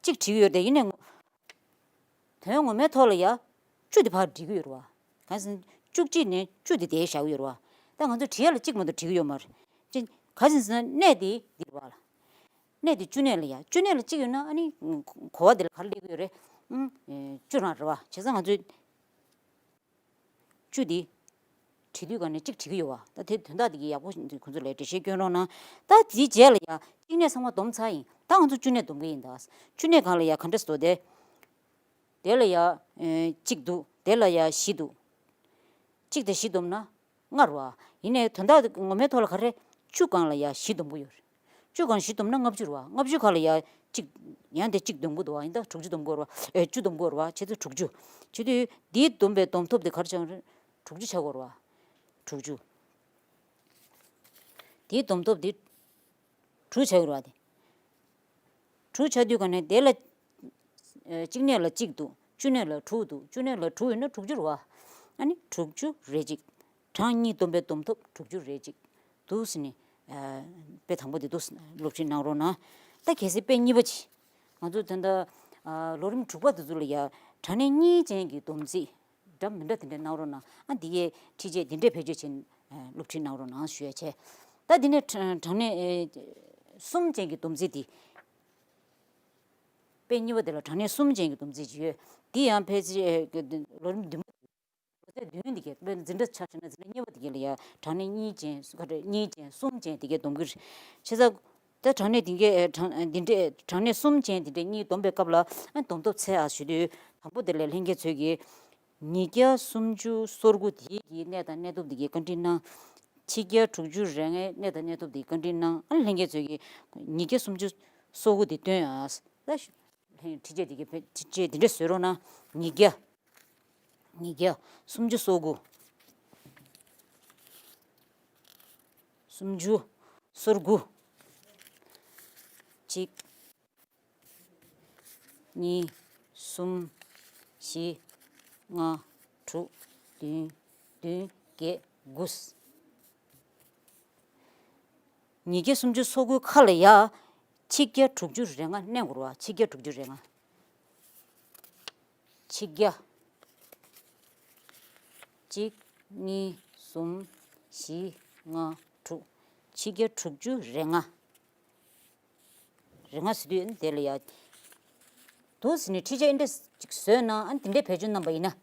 གཅིག་བྲིས་ཀྱི་ཡོད་རེད་དེ་ཡིན་ནའི་ངོ་། དོན་ངོ་མའི་ཐོག་ལ་ཡ། བཅུ་དེ་ཕར་བྲིས་ཀྱི་ཡོད་རེད་བ། གང་ཟེར་ན་བཅུ་གཅིག་ནས་བཅུ་དེ་དེ་བཞག་གི་ཡོད་རེད་བ། ད་ང་ཚོ་བྲིས་ཡ་ལ་གཅིག་མ་གཏོགས་བྲིས་ཀྱི་ཡོད་མ་རེད། ཅི། གང་ཟེར་ན་གནས་དེ་འདི་རེད་བ་ལ། གནས་དེ་བཅུ་གནས་ལ་ཡ། བཅུ་གནས་ལ་གཅིག་ཡོད་ན་ཨ་ནི། གོ་བ་དེ་ལ་ག་རེ་སླེབས་ཀྱི་ཡོད་རེད། ཨང་། བཅུ་རང་རེད་བ། བྱས་ཙང་ང་ཚོས། བཅུ་འདི། བྲིས་དུས་ག་ནས་གཅིག་བྲིས་ཀྱི་ཡོད་བ། ད་དེ་དོན་དག་དེ་གི་ཡག་པོ་ཁོང་ཚོ་ལ་འགྲེལ་བཤད་སྐྱོན་རོགས་གནང་། ད་དེའི་རྗེས་ལ་ཡ་གཅིག་གནས་ཚང་མ་བསྡོམས་ཚར་ཡིན། ད་ང་ཚོ་བཅུ་གནས་བསྡོམས་ཀྱི་ཡིན་ད། བཅུ་གནས་གང་ལ་ཡ་ག་འདྲ་སོ་དེ། དེ་ལ་ཡ། གཅིག་འདུག་དེ་ལ་ཡ་བཞི་འདུག་གཅིག་དང་བཞི་བསྡོམས་ན། ལྔ་རེད་བ། ཡིན་ནའི་དོན་དག་ངོ་མའི་ཐོག་ལ་ག་རེ། བཅུ་སྒང་ལ་ཡ་བཞི་བསྡོམས་ཀྱི་ཡོད་རེད། བཅུ་སྒང་བཞི་བསྡོམས་ན་ལྔ་བཅུ་རེད་བ། ལྔ་བཅུ་ག་ལ་ཡ་གཅིག་ཡང་དེ་གཅིག་བསྡོམས་ཀྱི་འདུག་བ། ཡིན་ད་དྲུག་ཅུ་བསྡོམས་ཀྱི་ཡོད་རེད་བ། ཨེ་བཅུ་བསྡོམས་ཀྱི་ཡོད་རེད་བ། བྱས་ཙང་དྲུག་ཅུ། བྱེད་དུས་འདིའི་བསྡོམས་པའི་བསྡོམས་ཐོབ་དེ་ག་རེ་ཆགས་ཀྱི་རེད། དྲུག་ཅུ་ཆགས་ཀྱི་ཡོད་རེད་བ། དྲུག་ཅུ། དེའི་བསྡོམས་ཐོབ་དེ་དྲུག་ཆགས་ཀྱི་རེད་བ་དེ། དྲུག་ཆགས་དུས་ག་ནས་དེ་ལ། ཨེ་གཅིག་གནས་ལ་གཅིག་འདུག་བཅུ་གནས་ལ་དྲུག་འདུག་བཅུ་གནས་ལ་དྲུག་ཡོད་ན་དྲུག་ཅུ་རེད་བ། ཨ་ནི་དྲུག་ཅུ་རེ་གཅིག་གྲངས་གཉིས་བསྡོམས་པའི་བསྡོམས་ཐོབ་དྲུག་ཅུ་རེ་གཅིག་འདུག་ཟེར་ནས། ཨ། དཔེ་དང་པོ་དེ་འདུག་ཟེར་ནས་སློབ་ཁྲིད་གནང་རོགས་གནང་། ད་གལ་སྲིད་དཔེ་གཉིས་པ་ཅིག་ང་ཚོ་ད་ལྟ། ཨ། ལོ་རིམ་དྲུག་པ་དེ་ཚོ་ལ་ཡ་གྲངས་གནས་གཉིས་ཅན་གྱི་བསྡོམས་རྩིས་འདྲ་མི་འདྲ་དེ་འདྲ་གནང་རོགས་གནང་། ཨ། འདི་ཡའི་ཁྲིད་ཆས་འདི་འདྲས་བེད་སྤྱོད་བྱས་ནས་སློབ་ཁྲིད་གནང་རོགས་གནང་ཞུ་ཡ་བྱས། ད་འདི་ནས་གྲངས་གྲངས་གནས་གསུམ་ཅན་གྱི་བསྡོམས་རྩིས་འདི། དཔེ་གཉིས་པ་དེ་ལ་གྲངས་གནས་གསུམ་ཅན་གྱི་བསྡོམས་རྩིས་ཅིག་ཡོད། འདི་ཡང་ཕལ་ཆེར་ལོ་རིམ་བདུན་པ། ལོ་ཚད་བདུན་འདི་གའི་དཔེ་འཛིན་གྲྭ་ཆ་བཞག་ན་འཛིན་གྲྭ་གཉིས་པ་འདི་གའི་ལ་ཡ་གྲངས་གནས་གཉིས་ཅན་ག་རེ་གཉིས་ཅན་གསུམ་ཅན་འདི་གའི་བསྡོམས་ཀྱི་རེད། བྱས་ཙང་། ད་གྲངས་གནས་འདི་གའི་གྲངས་འདི་འདྲས་གྲངས་གནས་གསུམ་ཅན་འདི་འདྲས་གཉིས་བསྡོམས་པའི་སྐབས་ལ་ཨ་བསྡོམས་ཐོབ་ཚད་ཨ་ཞུ་དུས་དང་པོ་དེ་ལ་ལྷན་རྒྱས་ཚོས་ཀྱིས། ཉིས་བརྒྱ་སུམ་ཅུ་སོ་དགུ་དེ་གི་གནས་དང་གནས་ཐོབ་དེ་གའི་བཀའ་འདྲི་གནང་། ཆིག་བརྒྱ་དྲུག་ཅུ་རེ་ལྔའི་གནས་དང་གནས་ཐོབ་དེ་གའི་བཀའ་འདྲི་གནང་། ཨ་ལྷན་རྒྱས་ཚོས་ཀྱིས་ཉིས་བརྒྱ་སུམ་ཅུ་སོ་དགུ་དེ་སྟོན་ཨ། ད་ལྷན་ཁྲི་བཅས་དེ་གའི་ཁྲི་བཅས་དེ་འདྲས་བཟོས་རོགས་གནང་། ཉིས་བརྒྱ། ཉིས་བརྒྱ། སུམ་ཅུ་སོ་དགུ། སུམ་ཅུ། སོ་དགུ། གཅིག་གཉིས། གསུམ། བཞི། ལྔ། དྲུག་བདུན། བདུན། བརྒྱད། དགུ། ཉིས་བརྒྱ་སུམ་ཅུ་སོ་དགུའི་ཁ་ལ་ཡ། ཆིག་བརྒྱ་དྲུག་ཅུ་རེ་ལྔ་གནས་དགོས་རེད་བ། ཆིག་བརྒྱ་དྲུག་ཅུ་རེ་ལྔ། ཆིག་བརྒྱ། གཅིག་གཉིས། གསུམ། བཞི། ལྔ། དྲུག་ཕྱི་རྒྱ་དྲུག་ཅུ་རེ་ལྔ། རེ་ལྔ་ཟེར་དུས་དེ་ལ་ཡ། འདུག་ཟེར་ནས་འཕྲུལ་ཆས་འདི་འདྲ་ཅིག་བཟོས་ན་ཨ་ནི་དེ་འདྲའི་བེད་སྤྱོད་གནང་པ་ཡིན་ན།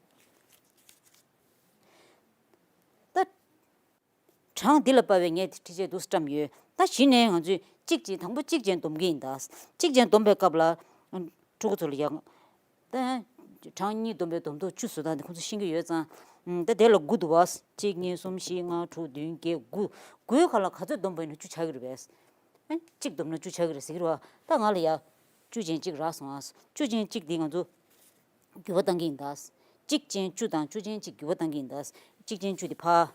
ད། གྲངས་འདི་ལ་དཔག་པའི་ངས་འཕྲུལ་ཆས་འདུག་སེ་བཀྲམ་ཡོད། ད་གཞི་ནས་ང་ཚོས་གཅིག་ཅན་དང་པོ་གཅིག་ཅན་སྡོམ་གྱི་ཡིན་ད། གཅིག་ཅན་སྡོམ་པའི་སྐབས་ལ། ཕྲུ་གུ་ཚོ་ལ་ཡང་། ད། གྲངས་གཉིས་སྡོམ་པའི་སྡོམ་ཐོབ་བཅུ་བཟོ་སྟངས་འདི་ཁོང་ཚོ་ཤེས་ཀྱི་ཡོད་ཙང་། ད་དེ་ལ་དགུ་འདུག་བ། གཅིག་གཉིས་གསུམ་བཞི་ལྔ་དྲུག་བདུན་བརྒྱད་དགུ། དགུའི་ཁ་ལ་ག་ཚོད་སྡོམ་པ་ཡིན་ན་བཅུ་ཆགས་ཀྱི་རེད་པས། གཅིག་སྡོམ་ན་བཅུ་ཆགས་ཀྱི་རེད་ཟེར་གྱི་རེད་བ། ད་ང་ལ་ཡ། བཅུ་ཅན་གཅིག་རག་སོང་ཨ། བཅུ་ཅན་གཅིག་འདི་ང་ཚོ། འགྱུར་བ་གཏང་གི་ཡིན་ད། གཅིག་ཅན་བཅུ་དང་བཅུ་ཅན་གཅིག་འགྱུར་བ་གཏང་གི་ཡིན་ད། གཅིག་ཅན་བཅུ་དེ་ཕར།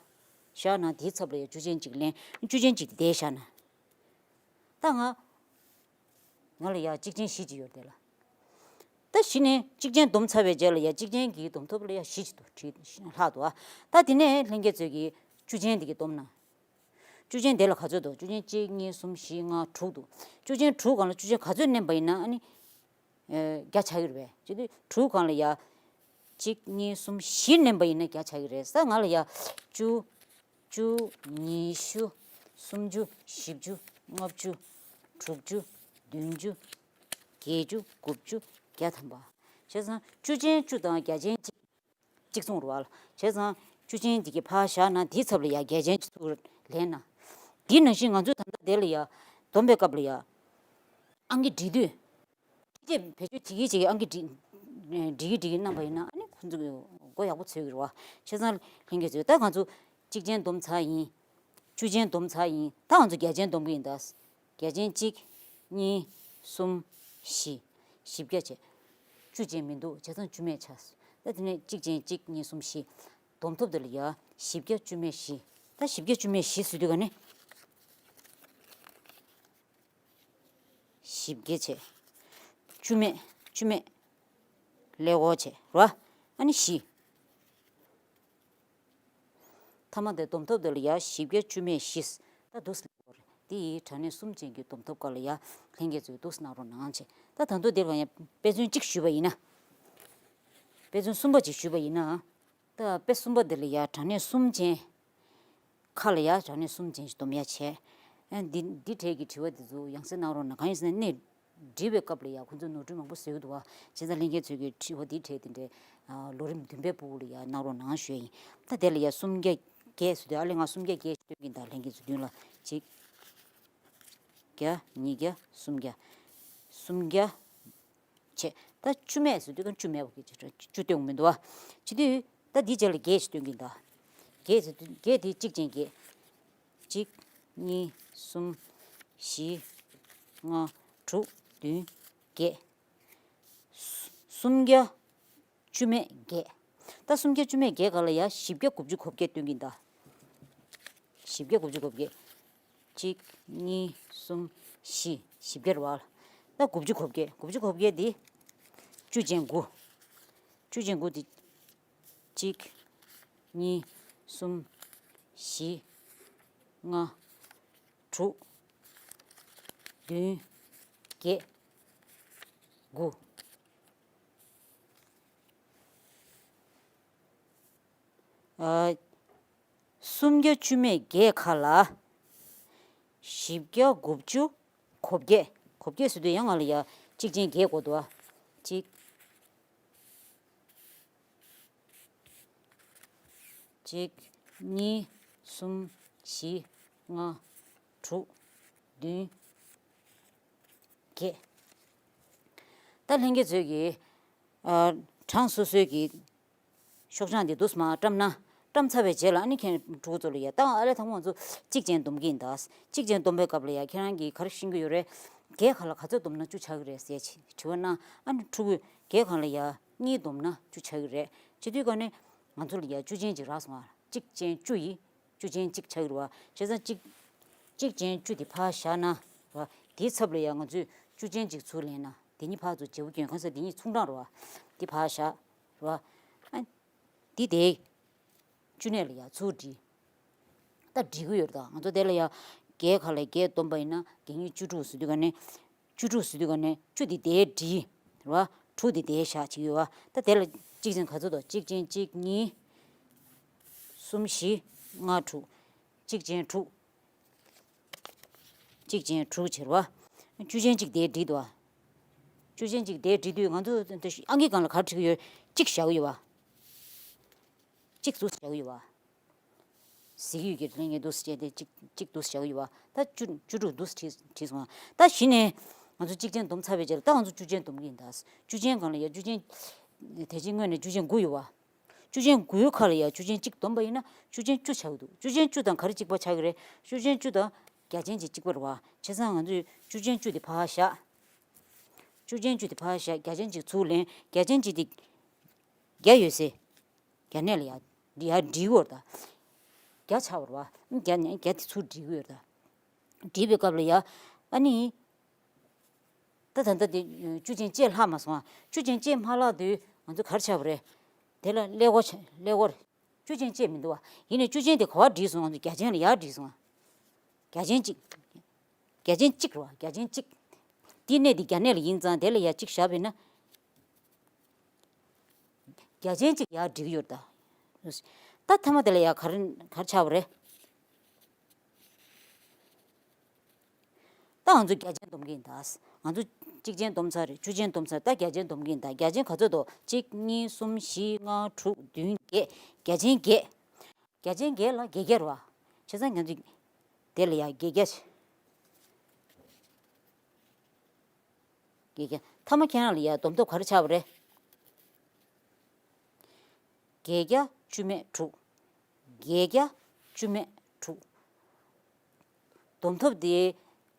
བཞག་ན་དེའི་ཚབ་ལ་ཡ་བཅུ་ཅན་གཅིག་ལེན། བཅུ་ཅན་གཅིག་དེ་དེར་བཞག་ན། ད་ང་། ང་ལ་ཡ་གཅིག་ཅན་བཞི་ཅིག་ཡོད་དེ་ལ། ད་གཞི་ནས་གཅིག་ཅན་སྡོམ་ཚར་བའི་རྗེས་ལ་ཡ་གཅིག་ཅན་གྱི་སྡོམ་ཐོབ་ལ་ཡ་བཞི་ཅིག་འདུག་བྲིས་ལྷག་འདུག་ཨ། ད་དེ་ནས་ལྷན་རྒྱས་ཚོས་ཀྱིས་བཅུ་ཅན་དེ་གི་སྡོམ་ན། བཅུ་ཅན་དེ་ལ་ག་ཚོད་འདུག་བཅུ་ཅན་གཅིག་གཉིས་གསུམ་བཞི་ལྔ་དྲུག་འདུག་བཅུ་ཅན་དྲུག་སྒང་ལ་བཅུ་ཅན་ག་ཚོད་བསྣན་པ་ཡིན་ན་ཨ་ནི། བརྒྱ་ཆགས་ཀྱི་རེད་པས། བྱེད་དུས་དྲུག་སྒང་ལ་ཡ། གཅིག་གཉིས་གསུམ་བཞི་བསྣན་པ་ཡིན་ན་བརྒྱ་ཆགས་ཀྱི་རེད་ས་ང་ལ་ཡ། བཅུ། བཅུ། ཉི་ཤུ། སུམ་ཅུ། བཞི་བཅུ། ལྔ་བཅུ། དྲུག་ཅུ། བདུན་ཅུ། བརྒྱད་ཅུ། དགུ་བཅུ། བརྒྱ་ཐམ་པ། བྱས་ཙང་བཅུ་ཅན་བཅུ་དང་བརྒྱ་ཅན་གཅིག་གཅིག་མཚུངས་རེད་བ། བྱས་ཙང་བཅུ་ཅན་གཅིག་གི་ཕར་བཞག་ན་དེའི་ཚབ་ལ་ཡ་བརྒྱ་ཅན་གཅིག་ཚུར་ལེན་ན། དེ་ནང་བཞིན་ང་ཚོས་ད་ལྟ་དེ་ལ་ཡ། སྡོམ་པའི་སྐབས་ལ་ཡ། ཨང་ཀི་སྒྲིག་དུས། ཅེས་བེད་སྤྱོད་བྱེད་ཀྱི་བྱེད་ཀྱི་ཨང་ཀི་སྒྲིག་སྒྲིག་གི་སྒྲིག་གི་གནང་པ་ཡིན་ན་ཨ་ནི་ཁོང་ཚོ་གི་མགོ་ཡག་པོ་ཚོས་ཀྱི་རེད་བ། བྱས་ཙང་ལྷན་རྒྱས་ཚོས་ད་ང་ཚོ་གཅིག་ཅན་སྡོམ་ཚར་ཡིན། བཅུ་ཅན་སྡོམ་ཚར་ཡིན། ད་ང་ཚོ་བརྒྱ་ཅན་སྡོམ་གྱི་ཡིན་ད། བརྒྱ་ཅན་གཅིག་གཉིས། གསུམ། བཞི། བཞི་བརྒྱ་བྱས། བཅུ་ཅན་མི་འདུག་བྱས་ཙང་བཅུ་མེད་ཆགས། ད་དེ་ནས་གཅིག་ཅན་གཅིག་གཉིས་གསུམ་བཞི། སྡོམ་ཐོབ་དེ་ལ་ཡ། བཞི་བརྒྱ་བཅུ་མེད་བཞི། ད་བཞི་བརྒྱ་བཅུ་མེད་བཞི་ཟེར་དུས་ག་ནི། བཞི་བརྒྱ་བྱས། བཅུ་མེད། བཅུ་མེད། ཀླད་ཀོར་བྱས་རོ། ཨ་ནི་བཞི། ཐ་མ་དེ་སྡོམ་ཐོབ་དེ་ལ་ཡ་བཞི་བརྒྱ་བཅུ་མེད་བཞི། ད་འདུག་སེ་ཀླད་ཀོར་རེད། དེ་ཡི་གྲངས་གནས་གསུམ་ཅན་གྱི་སྡོམ་ཐོབ་སྐབས་ལ་ཡ་ལྷན་རྒྱས་ཚོས་འདུག་སེ་གནང་རོགས་གནང་བྱས། ད་ད་དུང་དེ་ལ་ཡ་དཔེ་མཚོན་གཅིག་ཞུས་པ་ཡིན་ན། དཔེ་མཚོན་གསུམ་པ་ཅིག་ཞུས་པ་ཡིན་ན། ད་དཔེ་གསུམ་པ་འདི་ལ་ཡ་གྲངས་གནས་གསུམ་ཅན། ཁ་ལ་ཡ་གྲངས་གནས་གསུམ་ཅན་ཞིག་སྡོམ་ཡ་བྱས། ཨ་འདི་འདི་གྲས་ཀྱི་དྲི་བ་འདི་ཚོ་ཡང་སེ་གནང་རོགས་གནང་། གང་ཡིན་ཟེར་ན་གནས་འབྲི་བའི་སྐབས་ལ་ཡ་ཁོང་ཚོས་ནོར་འཁྲུལ་མང་པོ་བཟོས་ཀྱི་འདུག་བ། བྱས་ཙང་ལྷན་རྒྱས་ཚོས་ཀྱི་དྲི་བ་འདི་གྲས་འདི་འདྲའི་ལོ་རིམ་བདུན་པའི་ཕྲུ་གུ་ལ་ཡ་གནང་རོགས་གནང་ཞུ་ཡ་ཡིན། ད་དེ་ལ་ཡ་སུམ་བརྒྱ་བརྒྱད་ཟེར་དུས་ཨ་ལེ་ང་སུམ་བརྒྱ་བརྒྱད་ཞིག་སྟོན་གྱིན་གདའ། ལྷན་རྒྱས་ཚོ་མདུན་ལ་གཅིག་བརྒྱ། ཉིས་བརྒྱ། སུམ་བརྒྱ། སུམ་བརྒྱ། བྱས། ད་བཅུ་མེད་ཟེར་དུས་ཀ་བཅུ་མེད་པ་གི་བཅུ་སྟོན་གྱི་མི་འདུག་བ། བྱེད་དུས་ད་འདི་རྗེས་ལ་བརྒྱད་ཞིག་སྟོན་གྱིན་གདའ། བརྒྱད་ཟེར་དུས་བརྒྱད་དེ་གཅིག་ཅན་བརྒྱད། གཅིག་གཉིས། གསུམ། བཞི། ལྔ། དྲུག་བདུན། བརྒྱད། སུམ་བརྒྱ། བཅུ་མེད་བརྒྱད། ད་སུམ་བརྒྱ་བཅུ་མེད་བརྒྱད་ག་ལ་ཡ་བཞི་བརྒྱ་དགུ་བཅུ་གོ་བརྒྱད་སྟོན་གྱིན་གདའ། བཞི་བརྒྱ་དགུ་བཅུ་གོ་བརྒྱད། གཅིག་གཉིས། གསུམ། བཞི། བཞི་བརྒྱ་རེད་བ། ད་དགུ་བཅུ་གོ་བརྒྱད། དགུ་བཅུ་གོ་བརྒྱད་འདི། བཅུ་ཅན་དགུ། བཅུ་ཅན་དགུ་འདི། གཅིག་གཉིས། གསུམ། བཞི། ལྔ། དྲུག་བདུན། བརྒྱད། དགུ། ཨ། སུམ་བརྒྱ་བཅུ་མེད་བརྒྱད་ཁ་ལ། བཞི་བརྒྱ་དགུ་བཅུ་གོ་བརྒྱད། གོ་བརྒྱད་ཟེར་དུས་ཡང་ང་ལ་ཡ་གཅིག་ཅན་བརྒྱད་དགོས་འདུག་ཨ། གཅིག་གཅིག་གཉིས། གསུམ། བཞི། ལྔ། དྲུག་བདུན། བརྒྱད། ད་ལྷན་རྒྱས་ཚོས་ཀྱིས། ཨ། གྲངས་སོ་སོའི་གི་ཤོག་བྱང་འདི་འདུག་སེ་མར་བཀྲམ་ན། བཀྲམ་ཚར་བའི་རྗེས་ལ་ཨ་ནི་ཁྱེད་ཕྲུ་གུ་ཚོ་ལ་ཡ་ད་ཨ་ལས་དང་པོ་ང་ཚོ་གཅིག་ཅན་སྡོམ་གྱི་ཡིན་ད། གཅིག་ཅན་སྡོམ་པའི་སྐབས་ལ་ཡ་ཁྱེད་རང་གིས་ག་རེ་ཤེས་ཀྱི་ཡོད་རེད། བརྒྱད་ག་ལ་ག་ཚོད་སྡོམ་ན་བཅུ་ཆགས་ཀྱི་རེད་ཟེར་དྲི་བ་གནང་། ཨ་ནི་ཕྲུ་གུས་བརྒྱད་ག་ལ་ཡ་གཉིས་སྡོམ་ན་བཅུ་ཆགས་ཀྱི་རེད། བྱེད་དུས་ག་ནས་ང་ཚོ་ལ་ཡ་བཅུ་ཅན་ཅིག་རག་སོང་ཨ། གཅིག་ཅན་བཅུ་ཡིས་བཅུ་ཅན་གཅིག་ཆགས་ཀྱི་རེད་བ། བྱས་ཙང་གཅིག་གཅིག་ཅན་བཅུ་དེ་ཕར་བཞག་ན་ར། དེའི་ཚབ་ལ་ཡ་ང་ཚོས་བཅུ་ཅན་གཅིག་ཚུར་ལེན་ན་དེ་གཉིས་ཕར་ཚུར་བརྗེ་པོ་སྐྱོན་གང་ཟེར་དེ་གཉིས་མཚུངས་གྲངས་རེད་བ། དེ་ཕར་བཞག་རེད་བ། ཨ། འདི་དེ། བཅུ་གནས་ལ་ཡ་ཚུར་བྲིས། ད་བྲིས་ཀྱི་ཡོད་རེད་ད། ང་ཚོ་དེ་ལ་ཡ། བརྒྱད་ཁ་ལ་བརྒྱད་སྡོམ་པ་ཡིན་ན་བརྒྱད་གཉིས་བཅུ་དྲུག་ཟེར་དུས་ག་ནས། བཅུ་དྲུག་ཟེར་དུས་ག་ནས་བཅུ་དེ་དེ་བྲིས། རེད་བ། དྲུག་དེ་དེ་བཞག་བྱེད་ཀྱི་ཡོད་བ། ད་དེ་ལ་གཅིག་ཅན་ག་ཚོད་དང་གཅིག་ཅན་གཅིག་གཉིས། གསུམ་བཞི་ལྔ་དྲུག་གཅིག་ཅན་དྲུག་གཅིག་ཅན་དྲུག་བྱེད་རོགས། བཅུ་ཅན་གཅིག་དེ་བསྒྲིགས་འདུག་བཅུ་ཅན་གཅིག་དེ་བསྒྲིགས་དུས་ང་ཚོ་ཨང་ཀི་སྒང་ལ་ག་རེ་བྲིས་ཀྱི་ཡོད། གཅིག་བཞག་གི་ཡོད་པ། གཅིག་འདུག་སེ་བཞག་གི་ཡོད་པ། གཟིགས་ཡོད་ཀྱི་ལྷན་རྒྱས་འདུག་སེ་བྱས་ཏེ་གཅིག་གཅིག་འདུག་སེ་བཞག་གི་ཡོད་པ། ད་བཅུ་བཅུ་དྲུག་འདུག་སེ་བྲིས་བྲིས་སོང་བ། ད་གཞི་ནས་ང་ཚོ་གཅིག་ཅན་བསྡོམས་ཚར་བའི་རྗེས་ལ་ད་ང་ཚོ་བཅུ་ཅན་བསྡོམས་ཀྱི་ཡིན་ད། བཅུ་ཅན་སྒང་ལ་ཡ་བཅུ་ཅན། དེ་བཞིན་དངོས་གནས་བཅུ་ཅན་དགུ་ཡོད་པ། བཅུ་ཅན་དགུའི་ཁ་ལ་ཡ་བཅུ་ཅན་གཅིག་བསྡོམས་པ་ཡིན་ན་བཅུ་ཅན་བཅུ་ཆགས་ཀྱི་འདུག་བཅུ་ཅན་བཅུ་དང་ག་རེ་གཅིག་པ་ཆགས་ཀྱི་རེད། བཅུ་ཅན་བཅུ་དང་བརྒྱ་ཅན་གཅིག་གཅིག་པ་རེད་པ། བྱས་ཙང་ང་ཚོས་བཅུ་ཅན་བཅུ་དེ་ཕར་བཞག་བཅུ་ཅན་བཅུ་དེ་ཕར་བཞག་བརྒྱ་ཅན་གཅིག་ཚུར་ལེན། བརྒྱ་ཅན་གཅིག་དེ་བརྒྱ་ཡོད་སའི་བརྒྱ་གནས་ལ་ཡ་ཡ་བསྒྲིགས་ཡོད་རེད་ད། བརྒྱ་ཆགས་པ་རེད་པ། བརྒྱ་ནས་བརྒྱ་དེ་ཚུར་བསྒྲིགས་ཡོད་རེད་ད། བསྒྲིགས་པའི་སྐབས་ལ་ཡ་ཨ་ནི། ད་ད་ལྟ་དེ་བཅུ་ཅན་བཅས་ལྷག་མ་སོང་ཨ། བཅུ་ཅན་བཅས་མ་ལྷག་དུས་ང་ཚོ་ག་རེ་ཆགས་པ་རེད། དེ་ལ་ཀླད་ཀོར་ཆགས་ཀླད་ཀོར། བཅུ་ཅན་བཅས་མི་འདུག་བ། ཡིན་ནའི་བཅུ་ཅན་དེ་ག་པར་བསྒྲིགས་སོང་། ང་ཚོ་བརྒྱ་ཅན་ལ་ཡར་བསྒྲིགས་སོང་ཨ། བརྒྱ་ཅན་གཅིག་བརྒྱ་ཅན་གཅིག་རེད་པ། བརྒྱ་ཅན་གཅིག་དེའི་གནས་དེ་བརྒྱ་གནས་ལ་ཡིན་ཙང་དེ་ལ་ཡར་གཅིག་བཞག་པ་ཡིན་ན། བརྒྱ་ཅན་གཅིག་ཡར་བསྒྲིགས་ཡོད་ད། ད་མཐའ་མ་དེ་ལ་ཡར་ག་རེ་ག་རེ་ཆགས་པ་རེད། ད་ང་ཚོ་བརྒྱ་ཅན་བསྡོམས་ཀྱི་ཡིན་ད། ང་ཚོ་གཅིག་ཅན་བསྡོམས་ཚར་རེད། བཅུ་ཅན་བསྡོམས་ཚར། ད་བརྒྱ་ཅན་བསྡོམས་ཀྱི་ཡིན་ད། བརྒྱ་ཅན་ག་ཚོད་འདུག་གཅིག་གཉིས་གསུམ་བཞི་ལྔ་དྲུག་བདུན་བརྒྱད། བརྒྱ་ཅན་བརྒྱད། བརྒྱ་ཅན་བརྒྱད་ལ་བརྒྱད་བརྒྱ་རེད་པ། བྱས་ཙང་ང་ཚོ་དེ་ལ་ཡ་བརྒྱད་བརྒྱ། བརྒྱད་བརྒྱ། མཐའ་མ་ཁྱེད་རང་ལ་ཡ་བསྡོམས་ཐོབ་ག་རེ་ཆགས་པ་རེད། བརྒྱད་བརྒྱ་བཅུ་མེད་དྲུག་བརྒྱད་བརྒྱ་བཅུ་མེད་དྲུག་བསྡོམས་ཐོབ་དེ་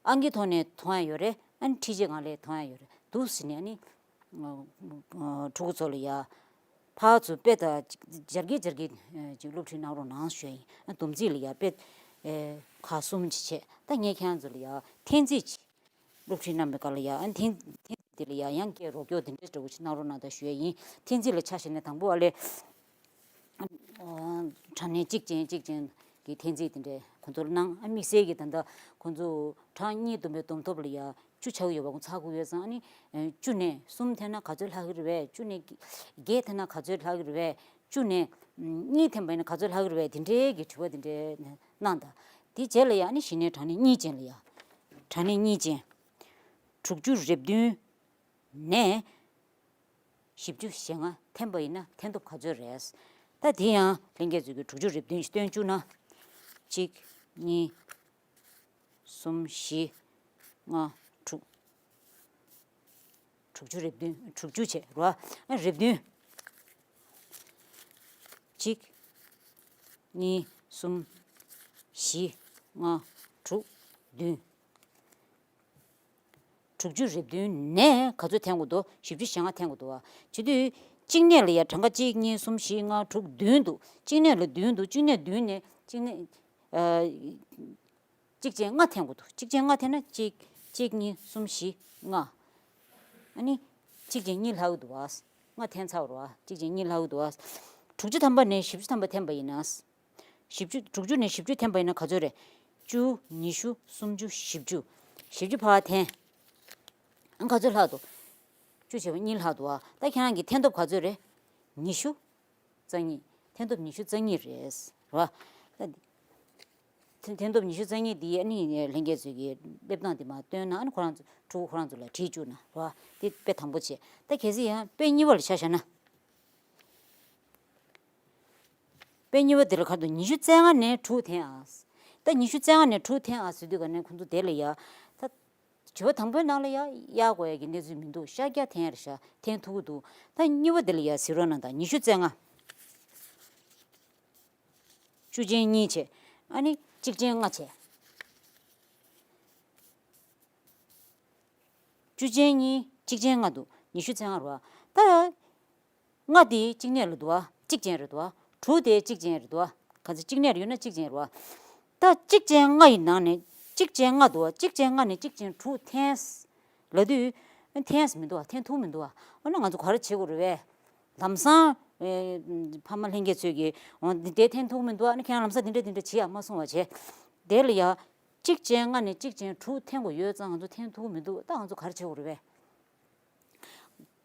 ཨང་ཀིའི་ཐོག་ནས་མཐོང་ཡ་ཡོད་རེད། ཨ་ནི་འཕྲུལ་ཆས་སྒང་ལ་མཐོང་ཡ་ཡོད་རེད་འདུག་ཟེར་ནས། ཨ་ནི་ཕྲུ་གུ་ཚོ་ལ་ཡ་ཕར་ཚུར་དཔེ་དང་སྦྱར་གྱི་སྦྱར་གྱི་ཅིག་སློབ་ཁྲིད་གནང་རོགས་གནང་ཞུ་ཡ་ཡིན། ཨ་བསྡོམས་རྩིས་ལ་ཡ་དཔེ་ཁག་གསུམ་ཅིག་བྱས། ད་ངས་ཁྱེད་རང་ཚོ་ལ་ཡ་འཐེན་རྩིས་ཅིག་སློབ་ཁྲིད་གནང་བའི་སྐབས་ལ་ཡ་ཨ་འཐེན་འཐེན་རྩིས་དེ་ལ་ཡ་ཡང་སྐད་རོགས་སྐྱོར་དེ་འདྲ་འདྲ་བོ་ཅིག་གནང་རོགས་གནང་དང་ཞུ་ཡ་ཡིན། འཐེན་རྩིས་ལ་ཆ་བཞག་ནས་དང་པོ་ཨ་ལས། གྲངས་གནས་གཅིག་ཅན་གཅིག་ཅན་གྱི་འཐེན་རྩིས་དེ་འདྲས་ཁོང་ཚོར་གནང་། ཨ་དམིགས་བསལ་གྱི་ད་ལྟ་ཁོང་ཚོ་གྲངས་གཉིས་བསྡོམས་པའི་བསྡོམས་ཐོབ་ལ་ཡ་བཅུ་ཆགས་ཀྱི་ཡོད་པ་ཁོང་ཚོ་ཧ་གོ་ཡོད་ཙང་། ཨ་ནི་བཅུ་ནས་གསུམ་འཐེན་ན་ག་ཚོད་ལྷག་གི་རེད་པས། བཅུ་ནས་བརྒྱད་འཐེན་ན་ག་ཚོད་ལྷག་གི་རེད་པས། བཅུ་ནས་གཉིས་འཐེན་པ་ཡིན་ན་ག་ཚོད་ལྷག་གི་རེད་པས། དེ་འདྲའི་གི་དྲི་བ་དེ་འདྲས་གནང་དང་། དེ་རྗེས་ལ་ཡ་ཨ་ནི་གཞི་ནས་གྲངས་གནས་གཉིས་ཅན་ལ་ཡ། གྲངས་གནས་གཉིས་ཅན། དྲུག་ཅུ་རེ་བདུན་ནས། བཞི་བཅུ་ཞེ་ལྔ་འཐེན་པ་ཡིན་ན་འཐེན་ཐོབ་ག་ཚོད་རེད། ད་དེ་ཡང་ལྷན་རྒྱས་ཚོས་ཀྱི་དྲུག་ཅུ་རེ་བདུན་ཞིག་སྟོན་བཅུག་ན། གཅིག་གཉིས། གསུམ། བཞི། ལྔ། དྲུག་དྲུག་ཅུ་རེ་བདུན། དྲུག་ཅུ་བྱས་རོ། ཨ་རེ་བདུན། གཅིག་གཉིས། གསུམ། བཞི། ལྔ། དྲུག་བདུན། དྲུག་ཅུ་རེ་བདུན་ནས་ག་ཚོད་འཐེན་དགོས་འདུག་བཞི་བཅུ་ཞེ་ལྔ་འཐེན་དགོས་འདུག་བ། བྱེད་དུས་གཅིག་གནས་ལ་ཡ་གྲངས་ཀ་གཅིག་གཉིས་གསུམ་བཞི་ལྔ་དྲུག་བདུན་འདུག་གཅིག་གནས་ལ་བདུན་འདུག་གཅིག་གནས་བདུན་ནས་གཅིག་གནས། ཨ། གཅིག་ཅན་ལྔ་འཐེན་དགོས་འདུག་གཅིག་ཅན་ལྔ་འཐེན་ན་གཅིག་གཅིག་གཉིས། གསུམ། བཞི། ལྔ། ཨ་ནི་གཅིག་ཅན་གཉིས་ལྷག་གི་འདུག་བ། ལྔ་འཐེན་ཚར་བ་རེད་བ། གཅིག་ཅན་གཉིས་ལྷག་གི་འདུག་བ། དྲུག་ཅུ་ཐམ་པ་ནས་བཞི་བཅུ་ཐམ་པ་འཐེན་པ་ཡིན་ན། བཞི་བཅུ། དྲུག་ཅུ་ནས་བཞི་བཅུ་འཐེན་པ་ཡིན་ན་ག་ཚོད་རེད། བཅུ། ཉི་ཤུ། སུམ་ཅུ། བཞི་བཅུ། བཞི་བཅུ་ཕར་འཐེན། ཨ་ག་ཚོད་ལྷག་འདུག་བཅུ་བྱས་པ་གཉིས་ལྷག་འདུག་བ། ད་ཁྱེད་རང་གི་འཐེན་ཐོབ་ག་ཚོད་རེད། ཉི་ཤུ་རྩ་གཉིས། འཐེན་ཐོབ་ཉི་ཤུ་རྩ་གཉིས་རེད་བ། ད་འཐེན་འཐེན་ཐོབ་ཉི་ཤུ་རྩ་གཉིས་འདི་ཨ་ནི་ལྷན་རྒྱས་ཚོས་ཀྱི་སླེབས་སྟངས་དེ་མར་སྟོན་ན། ཨ་ནི་ཁོ་རང་ཚོ་ཕྲུ་གུ་ཁོ་རང་ཚོ་ལ་བྲིས་བཅུག་ན་རེད་བ། དེ་དཔེ་དང་པོ་བྱས། ད་གལ་སྲིད་ཡང་དཔེ་གཉིས་པ་ལ་ཆ་བཞག་ན། དཔེ་གཉིས་པ་འདི་ལ་ག་རེ་འདུག་ཉི་ཤུ་རྩ་ལྔ་ནས་དྲུག་འཐེན་ཨ། ད་ཉི་ཤུ་རྩ་ལྔ་ནས་དྲུག་འཐེན་ཨ་ཟེར་དུས་ག་ནས་ཁོང་ཚོ་དེ་ལ་ཡ། ད་དྲི་བ་དང་པོའི་ནང་ལ་ཡ་གཡར་དགོས་ཡ་གི་གནས་ཚུལ་མི་འདུག་ཤར་རྒྱག་འཐེན་ཡ་རེད་ཤག་འཐེན་ཐུབ་ཀྱི་འདུག་ད་གཉིས་པ་འདི་ལ་ཡ་གཟིགས་རོགས་གནང་དང་། ཉི་ཤུ་རྩ་ལྔ། བཅུ་ཅན་གཉིས་བྱས། ཨ་ནི་གཅིག་ཅན་ལྔ་བྱས། བཅུ་ཅན་གཉིས། གཅིག་ཅན་ལྔ་འདུག་ཉི་ཤུ་རྩ་ལྔ་རེད་བ། ད་ལྔ་དེ་གཅིག་གནས་ལ་འདུག་བ། གཅིག་ཅན་རེད་འདུག་བ། དྲུག་དེ་གཅིག་ཅན་རེད་འདུག་བ། ག་ཚོད་གཅིག་གནས་ཡོད་ན་གཅིག་ཅན་རེད་བ། ད་གཅིག་ཅན་ལྔ་ཡི་ནང་ནས་གཅིག་ཅན་ལྔ་འདུག་བ། གཅིག་ཅན་ལྔ་ནས་གཅིག་ཅན་དྲུག་འཐེན་ལབ་དུས། འཐེན་མི་འདུག་བ། འཐེན་ཐུབ་མི་འདུག་བ། འོ་ན་ང་ཚོ་ག་རེ་བྱེད་དགོས་རེད་བས། ལམ་སང་། ཨེ། ཕ་མ་ལྷན་རྒྱས་ཚོས་ཀྱིས་འོ་འདི་འདྲ་འཐེན་ཐུབ་མི་འདུག་བ། ཨ་ནི་ཁྱེད་རང་ལམ་སང་འདི་འདྲ་འདི་འདྲ་བྱེད་ཡ་མ་གསུང་བ་བྱས། དེ་ལ་ཡ། གཅིག་ཅན་ལྔ་ནས་གཅིག་ཅན་དྲུག་འཐེན་དགོས་ཡོད་ཙང་ང་ཚོ་འཐེན་ཐུབ་མི་འདུག་ད་ང་ཚོ་ག་རེ་བྱེད་དགོས་རེད་བས།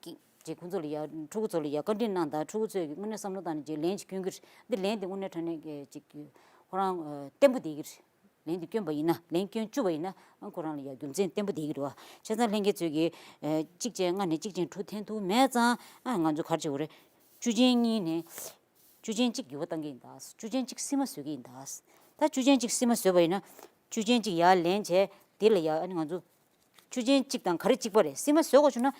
གི- ཅིག་ཁོང་ཚོ་ལ་ཡ་ཕྲུ་གུ་ཚོ་ལ་ཡ་བཀའ་འདྲི་གནང་དང་ཕྲུ་གུ་ཚོས་དངོས་གནས་བསམ་བློ་བཏང་ནས་ཅིག་ལན་ཅིག་སྐྱོན་གྱི་རེད། འདི་ལན་འདི་དངོས་གནས་དྲང་གནས་ཀྱི་ཅིག་ཁོ་རང་བརྟན་པོ་བསྡད་ཀྱི་རེད། ལན་འདི་སྐྱོན་པ་ཡིན་ན་ལན་སྐྱོན་བཅུག་པ་ཡིན་ན་ཁོ་རང་ལ་ཡ་རྒྱུ་མཚན་བརྟན་པོ་བསྡད་ཀྱི་རེད་བ། བྱས་ཙང་ལྷན་རྒྱས་ཚོས་ཀྱིས་གཅིག་ཅན་ལྔ་ནས་གཅིག་ཅན་དྲུག་འཐེན་ཐུབ་མེད་ཙང་ང་ཚོ་ག་རེ་བྱེད་དགོས་རེད། བཅུ་ཅན་གཉིས་ནས་བཅུ་ཅན་གཅིག་འགྱུར་བ་བཏང་གི་ཡིན་ད། བཅུ་ཅན་གཅིག་སིལ་མ་བཟོ་གི་ཡིན་ད། ད་བཅུ་ཅན་གཅིག་སིལ་མ་བཟོས་པ་ཡིན་ན་བཅུ་ཅན་གཅིག་ཡར་ལེན་བྱས་དེ་ལ་ཡ་ཨ་ནི་ང་ཚོ་བཅུ་ཅན་གཅིག་དང་ག་རེ་གཅིག་པ་རེད། སིལ་མ་བཟོ་དགོས་བྱུང་ན་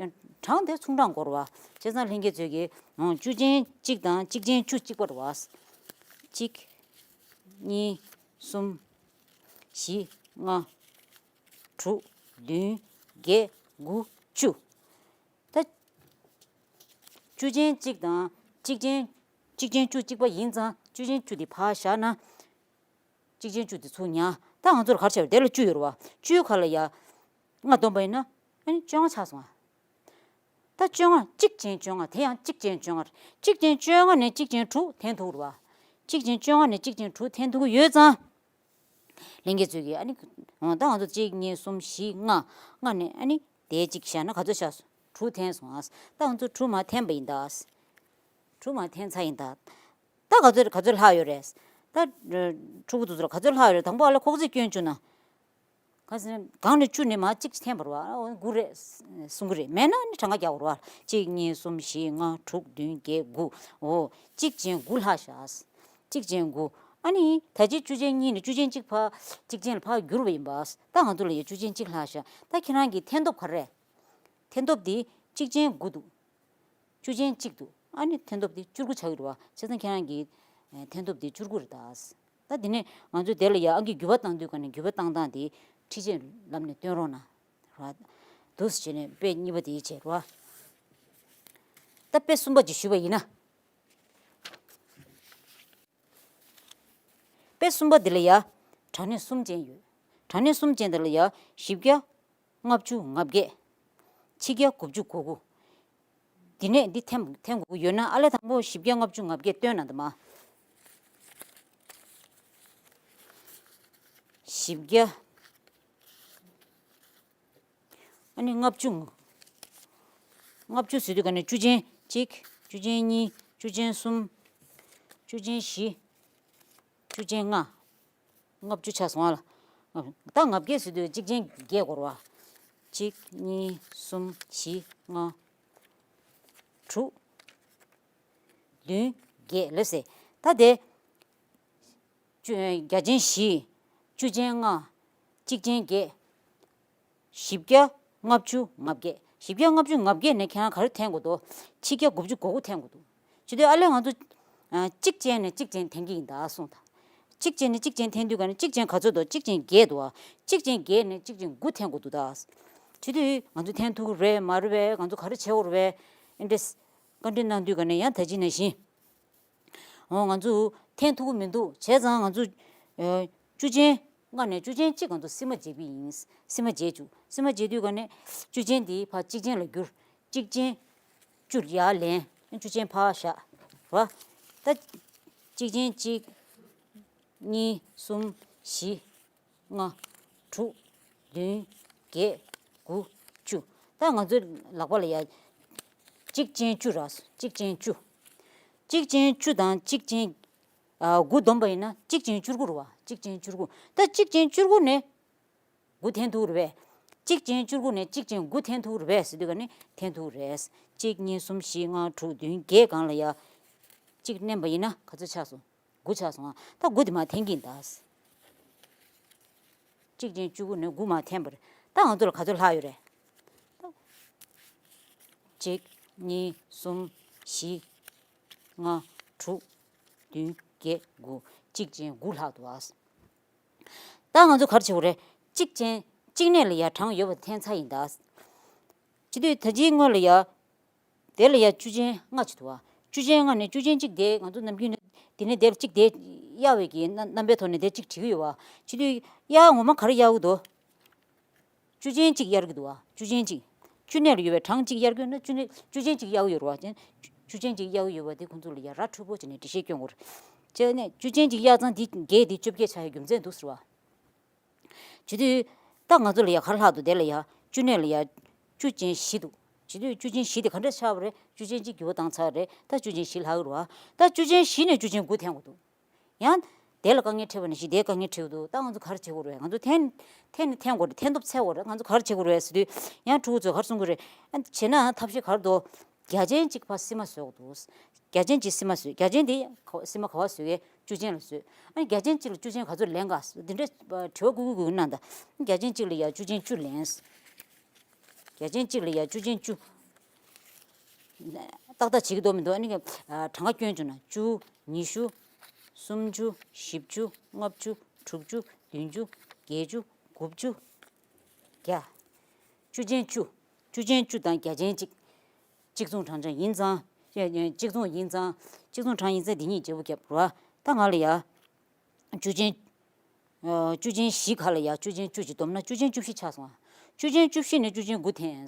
ཡང་གྲངས་དེ་ཚུན་གྲངས་འགོར་བ། བྱས་ཙང་ལྷན་རྒྱས་ཚོས་ཀྱིས་ཨང་བཅུ་ཅན་གཅིག་དང་གཅིག་ཅན་བཅུ་གཅིག་པ་རེད་བ། གཅིག་གཉིས། གསུམ། བཞི། ལྔ། དྲུག་བདུན། བརྒྱད། དགུ། བཅུ། ད་བཅུ་ཅན་གཅིག་དང་གཅིག་ཅན་གཅིག་ཅན་བཅུ་གཅིག་པ་ཡིན་ཙང་བཅུ་ཅན་བཅུ་དེ་ཕར་བཞག་ན། གཅིག་ཅན་བཅུ་དེ་ཚུར་ཉར། ད་ང་ཚོར་ག་རེ་བྱས་པ་རེད། དེ་ལ་བཅུ་ཡོད་རེད་བ། བཅུའི་ཁ་ལ་ཡ་ལྔ་བསྡོམས་པ་ཡིན་ན་ཨ་ནི་བཅོ་ལྔ་ཆགས་སོང་ཨ། ད་བཅོ་ལྔ་གཅིག་ཅན་བཅོ་ལྔ་དེ་ཡང་གཅིག་ཅན་བཅོ་ལྔ་རེད། གཅིག་ཅན་བཅོ་ལྔ་ནས་གཅིག་ཅན་དྲུག་འཐེན་ཐུབ་རེད་བ། གཅིག་ཅན་བཅོ་ལྔ་ནས་གཅིག་ཅན་དྲུག་འཐེན་ཐུབ་ཀྱི་ཡོད་ཙང་། ལྷན་རྒྱས་ཚོས་ཀྱིས་ཨ་ནི་འོ་ད་ང་ཚོ་གཅིག་གཉིས་གསུམ་བཞི་ལྔ། ལྔ་ནས་ཨ་ནི་དེ་གཅིག་བཞག་ན་ག་ཚོད་ཆགས་སོང་། དྲུག་འཐེན་སོང་ཨ། ད་ང་ཚོ་དྲུག་མར་འཐེན་པ་ཡིན་ད། དྲུག་མར་འཐེན་ཚར་ཡིན་ད། ད་ག་ཚོད་ག་ཚོད་ལྷག་ཡོད་རེད། ད་ཕྲུ་གུ་དེ་ཚོར་ག་ཚོད་ལྷག་ཡོད་རེད། དང་པོ་ཨ་ལ་ཁོག་རྩིས་སྐྱོན་བཅུག་ན། གང་ཟེར་ན་གང་ནས་བཅུ་ནས་མར་གཅིག་འཐེན་པ་རེད་བ། དགུ་རེད་གསུང་གི་རེད། མེད་ན་ནི་གྲངས་ཀ་རྒྱག་དགོས་རེད་བ། གཅིག་གཉིས་གསུམ་བཞི་ལྔ་དྲུག་བདུན་བརྒྱད་དགུ། འོ། གཅིག་ཅན་དགུ་ལྷག་བཞག་གཅིག་ཅན་དགུ། ཨ་ནི་ད་ཅི་བཅུ་ཅན་གཉིས་ནས་བཅུ་ཅན་གཅིག་ཕར་གཅིག་ཅན་ལ་ཕར་བསྒྱུར་བ་ཡིན་པ། ད་ང་ཚོ་ལ་ཡ་བཅུ་ཅན་གཅིག་ལྷག་བཞག་ད་ཁྱེད་རང་གི་འཐེན་སྟོབས་ག་རེ་རེད། འཐེན་སྟོབས་འདི་གཅིག་ཅན་དགུ་འདུག་བཅུ་ཅན་གཅིག་འདུག་ཨ་ནི་འཐེན་སྟོབས་དེ་བཅུ་དགུ་ཆགས་ཀྱི་རེད་བ། བྱས་ཙང་ཁྱེད་རང་གིས་ཨེ་འཐེན་སྟོབས་དེ་བཅུ་དགུ་རེད་ད། ད་དེ་ནས་ང་ཚོས་དེ་ལ་ཡ་ཨང་ཀི་འགྱུར་བ་བཏང་དུས་ག་ནས་འགྱུར་བ་བཏང་སྟངས་དེ་འཕྲུལ་ཆས་ལམ་ནས་སྟོན་རོགས་གནང་། ར། འདུག་སེ་བྱས་ནས་དཔེ་གཉིས་པ་དེ་བྱས་ར། ད་དཔེ་གསུམ་པ་ཅིག་ཞུས་པ་ཡིན་ན། དཔེ་གསུམ་པ་འདི་ལ་ཡ་གྲངས་གནས་གསུམ་ཅན་ཡོད། གྲངས་གནས་གསུམ་ཅན་འདི་ལ་ཡ་བཞི་བརྒྱ། ལྔ་བཅུ་ང་བརྒྱད། ཆིག་བརྒྱ་དགུ་བཅུ་གོ་དགུ། འདི་ནས་འདི་འཐེན་འཐེན་དགོས་ཀྱི་ཡོད་ན་ཨ་ལས་དང་པོ་བཞི་བརྒྱ་ལྔ་བཅུ་ང་བརྒྱད་བཏོན་ན་འདི་མ། བཞི་བརྒྱ། ཨ་ནི་ལྔ་བཅུ། ལྔ་བཅུ་ཟེར་དུས་ག་ནས་བཅུ་ཅན་གཅིག་བཅུ་ཅན་གཉིས། བཅུ་ཅན་གསུམ། བཅུ་ཅན་བཞི། བཅུ་ཅན་ལྔ། ལྔ་བཅུ་ཆགས་སོང་ཨ་ལ། ད་ལྔ་བརྒྱ་ཟེར་དུས་གཅིག་ཅན་བརྒྱད་འགོར་བ། གཅིག་གཉིས། གསུམ། བཞི། ལྔ། དྲུག་བདུན། བརྒྱད་ལབ་ཟེར། ད་དེ། བཅུ་བརྒྱ་ཅན་བཞི། བཅུ་ཅན་ལྔ། གཅིག་ཅན་བརྒྱད། བཞི་བརྒྱ་ལྔ་བཅུ་ང་བརྒྱད། བཞི་བརྒྱ་ལྔ་བཅུ་ང་བརྒྱད་ནས་ཁྱེད་རང་ག་རེ་འཐེན་དགོས་འདུག་ཆིག་བརྒྱ་དགུ་བཅུ་གོ་དགུ་འཐེན་དགོས་འདུག་བྱེད་དུས་ཨ་ལས་ང་ཚོ་ཨ་གཅིག་ཅན་ནས་གཅིག་ཅན་འཐེན་གྱི་ཡིན་ད་གསུངས་དང་། གཅིག་ཅན་ནས་གཅིག་ཅན་འཐེན་དུས་ག་ནས་གཅིག་ཅན་ག་ཚོད་འདུག་གཅིག་ཅན་བརྒྱད་འདུག་ཨ། གཅིག་ཅན་བརྒྱད་ནས་གཅིག་ཅན་དགུ་འཐེན་དགོས་འདུག་ད། བྱེད་དུས་ང་ཚོ་འཐེན་ཐུབ་ཀྱི་རེད་མ་རེད་པས། ང་ཚོ་ག་རེ་བྱེད་དགོས་རེད་པས། ཨེ་འདྲས་བཀའ་འདྲི་གནང་དུས་ག་ནས་ཡང་ད་ཅི་ནང་བཞིན། འོ་ང་ཚོ་འཐེན་ཐུབ་ཀྱི་མི་འདུག་བྱས་ཙང་ང་ཚོ་ཨ་བཅུ་ཅན་ལྔ་ནས་བཅུ་ཅན་གཅིག་ང་ཚོ་སིལ་མ་བརྗེ་གི་ཡིན། སིལ་མ་བརྗེ་བཅུག་སིལ་མ་བརྗེ་དུས་ག་ནས་བཅུ་ཅན་དེ་ཕར་གཅིག་ཅན་ལ་བསྒྱུར། གཅིག་ཅན་བཅུ་ཡར་ལེན། བཅུ་ཅན་ཕར་བཞག་ར། ད་གཅིག་ཅན་གཅིག་གཉིས། གསུམ། བཞི། ལྔ། དྲུག་བདུན། བརྒྱད། དགུ། བཅུ། ད་ང་ཚོའི་ལག་པ་ལ་ཡ། གཅིག་ཅན་བཅུ་ར། གཅིག་ཅན་བཅུ། གཅིག་ཅན་བཅུ་དང་གཅིག་ཅན། ཨ་དགུ་བསྡོམས་པ་ཡིན་ན་གཅིག་ཅན་བཅུ་དགུ་རེད་བ། གཅིག་ཅན་བཅུ་དགུ། ད་གཅིག་ཅན་བཅུ་དགུ་ནས་དགུ་འཐེན་ཐུབ་རེད་པས། གཅིག་ཅན་བཅུ་དགུ་ནས་གཅིག་ཅན་དགུ་འཐེན་ཐུབ་རེད་པས་ཟེར་དུས་ག་ནས་འཐེན་ཐུབ་རེད། གཅིག་གཉིས། གསུམ། བཞི། ལྔ། དྲུག་བདུན། བརྒྱད་སྒང་ལ་ཡ། གཅིག་བསྣན་པ་ཡིན་ན་ག་ཚོད་ཆགས་སོང་། དགུ་ཆགས་སོང་ཨ། ད་དགུ་དེ་མར་འཐེན་གྱི་ཡིན་ད། གཅིག་ཅན་བཅུ་དགུ་ནས་དགུ་མར་འཐེན་པ་རེད། ད་ང་ཚོ་ལ་ག་ཚོད་ལྷག་ཡོད་རེད། གཅིག་གཉིས། གསུམ། བཞི། ལྔ། དྲུག་བདུན། བརྒྱད། དགུ། གཅིག་ཅན་དགུ་ལྷག་འདུག་ཨ། ད་ང་ཚོ་ག་རེ་བྱེད་དགོས་རེད། གཅིག་ཅན་གཅིག་ནས་ལ་ཡ་གྲངས་ཡོད་པ་འཐེན་ཚར་ཡིན་ད། བྱེད་དུས་ད་ཅིའི་སྔོན་ལ་ཡ། དེ་ལ་ཡ་བཅུ་ཅན་ལྔ་ཅིག་འདུག་བ། བཅུ་ཅན་ལྔ་ནས་བཅུ་ཅན་གཅིག་དེ་ང་ཚོ་ནམ་རྒྱུན་ནས་དེ་ནས་དེ་ལ་གཅིག་དེ་གཡར་བའི་གི་རྣམ་རྣམ་པའི་ཐོག་ནས་དེ་གཅིག་བྲིས་ཀྱི་ཡོད་བ། བྱེད་དུས་གཡར་ངོ་མ་ག་རེ་གཡར་གྱི་འདུག་བཅུ་ཅན་གཅིག་གཡར་གྱི་འདུག་བ། བཅུ་ཅན་གཅིག་བཅུ་ནས་ལ་ཡོད་པའི་གྲངས་གཅིག་གཡར་གྱི་ཡོད་ན་བཅུ་ནས་བཅུ་ཅན་གཅིག་གཡར་གྱི་ཡོད་རེད་བ། བཅུ་ཅན་གཅིག་གཡར་གྱི་ཡོད་པ་དེ་ཁོང་ཚོ་ལ་ཡ་ར་འཁྲུལ་པོ་བྱས་ནས་འགྲེལ་བཤད་སྐྱོན་དགོས་རེད། བྱས་ནས་བཅུ་ཅན་གཅིག་གཡར་ཙང་དེ་བརྒྱད་དེ་བཅོ་བརྒྱད་ཆགས་ཡ་རྒྱུ་མཚན་འདུག་ཟེར་བ། བྱེད་དུས། ད་ང་ཚོ་ལ་ཡ་ག་རེ་ལྷག་འདུག་དེ་ལ་ཡ། བཅུ་ནས་ལ་ཡ། བཅུ་ཅན་བཞི་འདུག་བྱེད་དུས་བཅུ་ཅན་བཞི་དེ་ག་འདྲ་ཆགས་པ་རེད། བཅུ་ཅན་གཅིག་འགྱུར་བ་བཏང་ཚར་རེད། ད་བཅུ་ཅན་བཞི་ལྷག་གི་རེད་བ། ད་བཅུ་ཅན་བཞི་ནས་བཅུ་ཅན་དགུ་འཐེན་དགོས་འདུག་ཡང་དེ་ལ་དཀའ་ངལ་འཕྲད་པ་ནང་བཞིན་དེའི་དཀའ་ངལ་འཕྲད་ཀྱི་འདུག་ད་ང་ཚོ་ག་རེ་བྱེད་དགོས་རེད། ང་ཚོ་འཐེན་འཐེན་ནས་འཐེན་དགོས་རེད། འཐེན་ཐོབ་འཚོལ་དགོས་རེད། ང་ཚོ་ག་རེ་བྱེད་དགོས་རེད་ཟེར་དུས། ཡང་ཕྲུ་གུ་ཚོས་ག་རེ་གསུང་གི་རེད། ཨ་བྱས་ན་ཐབས་ཤེས་ག་རེ་འདུག་རྒྱ་ཅན་གཅིག་ཕར་སིལ་མ་བཟོ་དགོས་འདུག་རྒྱ་ཅན་གཅིག་སིལ་མ་བཟོས། རྒྱ་ཅན་དེ་ག་སིལ་མ་ག་པར་བཟོས་ཀྱི། བཅུ་ཅན་ལ་བཟོས། ཨ་ནི་རྒྱ་ཅན་གཅིག་ལ་བཅུ་ཅན་ག་ཚོད་ལེན་ག་འདི་འདྲའི་དྲི་བ་ཀུ་ཀུ་ཀུ་གནང་དང་། རྒྱ་ཅན་གཅིག་ལ་ཡ་བཅུ་ཅན་བཅུ་ལེན། རྒྱ་ཅན་གཅིག་ལ་ཡ་བཅུ་ཅན་བཅུ། ཏག་ཏག་བྱེད་ཀྱི་འདུག་མི་འདུག་ཨ་ནི་གྲངས་ཀ་སྐྱོན་བྱུང་ན། བཅུ། ཉི་ཤུ། སུམ་ཅུ། བཞི་བཅུ། ལྔ་བཅུ། དྲུག་ཅུ། བདུན་ཅུ། བརྒྱད་ཅུ། དགུ་བཅུ། བརྒྱ། བཅུ་ཅན་བཅུ། བཅུ་ཅན་བཅུ་དང་རྒྱ་ཅན་གཅིག་གཅིག་མཚུངས་གྲངས་ཆ་ཡིན་ཙང་། གཅིག་མཚུངས་ཡིན་ཙང་། གཅིག་མཚུངས་གྲངས་ཡིན་ཙང་འདི་གཉིས་བརྗེ་པོ་བརྒྱབ་རོ། ད་ང་ལ་ཡ། བཅུ་ཅན། ཨ་བཅུ་ཅན་བཞི་ག་ལ་ཡ་བཅུ་ཅན་བཅུ་གཅིག་བསྡོམས་ན་བཅུ་ཅན་བཅུ་བཞི་ཆགས་སོང་། བཅུ་ཅན་བཅུ་བཞི་ནས་བཅུ་ཅན་དགུ་འཐེན།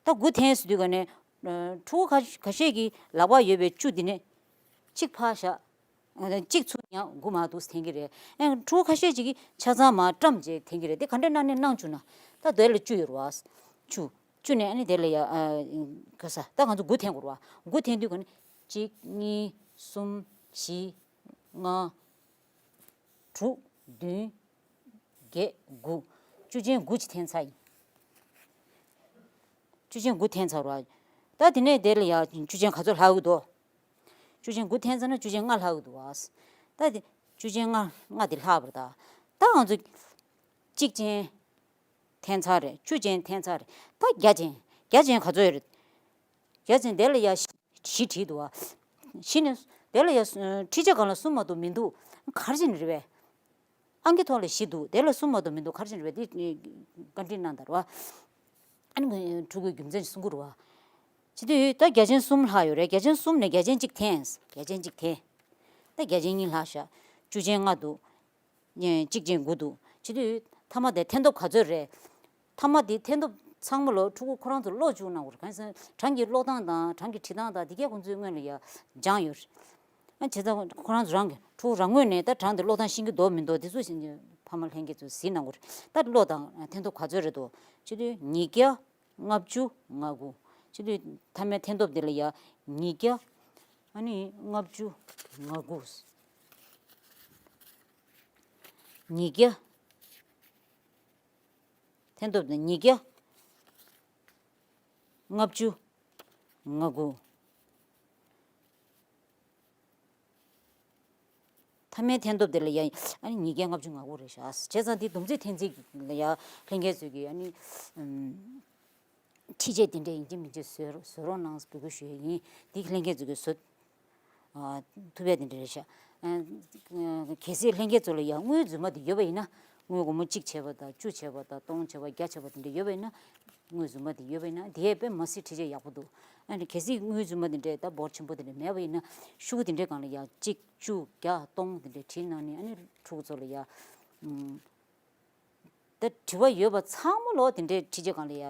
ད་དགུ་འཐེན་ཟེར་དུས་ག་ནས། ཨ་ཕྲུ་གུ་ཁ་ཁ་ཤས་ཀྱི་ལག་པ་ཡོད་པའི་བཅུ་འདི་ནས་གཅིག་ཕར་བཞག་གཅིག་ཚུར་ཡང་དགུ་མར་འདུག་འཐེན་གྱི་རེད། ཨ་ཕྲུ་གུ་ཁ་ཤས་ཅིག་གིས་ཆ་ཚང་མར་བཀྲམ་བྱས་འཐེན་གྱི་རེད། དེ་ག་འདྲ་གནང་ནས་གནང་བཅུག་ན། ད་དེ་ལ་བཅུ་ཡོད་རེད་བ། བཅུ། བཅུ་ནས་ཨ་ནི་དེ་ལ་ཡ། ཨ་ག་ས་ད་ང་ཚོ་དགུ་འཐེན་དགོས་རེད་བ། དགུ་འཐེན་དུས་ག་ནས་གཅིག་གཉིས་གསུམ་བཞི་ལྔ་དྲུག་བདུན་བརྒྱད་དགུ། བཅུ་ཅན་དགུ་ཅིག་འཐེན་ཚར་ཡིན། བཅུ་ཅན་དགུ་འཐེན་ཚར་བ། ད་དེ་ནས་དེ་ལ་ཡ་བཅུ་ཅན་ག་ཚོད་ལྷག་གི་འདུག་བཅུ་ཅན་དགུ་འཐེན་ཚར་ན་བཅུ་ཅན་ལྔ་ལྷག་གི་འདུག་བ། ད་དེ་བཅུ་ཅན་ལྔ་ལྔ་དེ་ལྷག་པ་རེད་ད། ད་ང་ཚོ་གཅིག་ཅན་འཐེན་ཚར་རེད། བཅུ་ཅན་འཐེན་ཚར་རེད། ད་བརྒྱ་ཅན། བརྒྱ་ཅན་ག་ཚོད་ཡོད་རེད། བརྒྱ་ཅན་དེ་ལ་ཡ་བཞི་བྲིས་འདུག་བ། བཞི་ནས་དེ་ལ་ཡ་འཕྲུལ་ཆས་སྒང་ལ་གསུམ་མ་གཏོགས་མི་འདུག་ག་རེ་བྱས་ནས་རེད་པས། ཨང་ཀི་ཐོག་ལ་བཞི་འདུག་དེ་ལ་གསུམ་མ་གཏོགས་མི་འདུག་ག་རེ་བྱས་ནས་རེད་པས། དེ་བཀའ་འདྲི་གནང་དང་རེད་བ། ཨ་ནི་ཕྲུ་གུའི་རྒྱུ་མཚན་གསུང་གི་རེད་བ། བྱེད་དུས་ད་བརྒྱ་ཅན་གསུམ་ལྷག་ཡོད་རེད། བརྒྱ་ཅན་གསུམ་ནས་བརྒྱ་ཅན་གཅིག་འཐེན། བརྒྱ་ཅན་གཅིག་འཐེན། ད་བརྒྱ་ཅན་གཉིས་ལྷག་ཤག་བཅུ་ཅན་ལྔ་འདུག་གཅིག་ཅན་དགུ་འདུག་བྱེད་དུས་མཐའ་མ་དེ་འཐེན་ཐོབ་ག་ཚོད་རེད། མཐའ་མ་དེ་འཐེན་ཐོབ་ཚང་མ་ལོ་ཕྲུ་གུ་ཁོ་རང་ཚོ་ཀློག་བཅུག་གནང་དགོས་རེད། གང་ཡིན་ཟེར་ན་གྲངས་ཀྱི་ཀློག་སྟངས་དང་གྲངས་ཀྱི་བྲིས་སྟངས་དང་དེ་གས་ཁོང་ཚོས་སྔོན་ལ་ཡ་སྦྱངས་ཡོད་རེད། ཨ་བྱས་ཙང་ཁོ་རང་ཚོ་རང་གི་ཕྲུ་གུ་རང་ངོས་ནས་ད་གྲངས་དེ་ཀློག་སྟངས་ཤེས་ཀྱི་འདུག་མི་འདུག་དེ་ཚོ་ཕ་མ་ལྷན་རྒྱས་ཚོས་གཟིགས་གནང་དགོས་རེད། ད་ཀློག་དང་འཐེན་ཐོབ་ག་ཚོད་རེད་འདུག་བྱེད་དུས་ཉིས་བརྒྱ། ལྔ་བཅུ་ང་དགུ། སྤྱི་འཐུས་མཐའ་མའི་འཐེན་ཐོབ་དེ་ལ་ཡ་ཉིས་བརྒྱ། ཨ་ནི་ལྔ་བཅུ་ང་དགུ། ཉིས་བརྒྱ། འཐེན་ཐོབ་དེ་ཉིས་བརྒྱ། ལྔ་བཅུ་ང་དགུ། མཐའ་མའི་འཐེན་ཐོབ་དེ་ལ་ཡ་ཨ་ནི་ཉིས་བརྒྱ་ལྔ་བཅུ་ང་དགུ་རེད་ཤག་བྱས་ཙང་དེ་བསྡོམས་རྩིས་འཐེན་རྩིས་ལ་ཡ་ལྷན་རྒྱས་ཚོས་ཀྱིས་ཨ་ནི་ཨམ་འཕྲུལ་ཆས་དེ་འདྲ་ཡིན་གཅིག་མིན་གཅིག་བཟོ་བཟོ་རོགས་གནང་འབོད་སྐུལ་ཞུ་ཡ་ཡིན། དེ་ལྷན་རྒྱས་ཚོས་ཀྱིས་བཟོ་ཨ་ཐུབ་ཡ་དེ་འདྲ་རེད་ཤག་ཨ་གལ་སྲིད་ལྷན་རྒྱས་ཚོ་ལ་ཡ་དངུལ་རྫུན་མ་དེ་ཡོད་པ་ཡིན་ན། དངུལ་སྒོར་མོ་གཅིག་བྱས་པ་དང་བཅུ་བྱས་པ་དང་སྟོང་བྱས་པ་བརྒྱ་བྱས་པ་དེ་འདྲ་ཡོད་པ་ཡིན་ན། དངུལ་རྫུན་མ་དེ་ཡོད་པ་ཡིན་ན་དེ་ཡས་དཔེ་མ་སྲིད་འཕྲུལ་ཆས་ཡག་པོ་འདུག་ཨ་ནི་གལ་སྲིད་དངུལ་རྫུན་མ་དེ་འདྲས་ད་འབོར་ཆེན་པོ་དེ་འདྲས་མེད་པ་ཡིན་ན་ཤོག་གུ་དེ་འདྲས་སྒང་ལ་ཡ་གཅིག་བཅུ་བརྒྱ་སྟོང་དེ་འདྲས་བྲིས་གནང་ནས་ཨ་ནི་ཕྲུ་གུ་ཚོ་ལ་ཡ། ཨུམ། ད་དྲི་བ་ཡོད་པ་ཚང་མ་ལོ་དེ་འདྲས་འཕྲུལ་ཆས་སྒང་ལ་ཡ་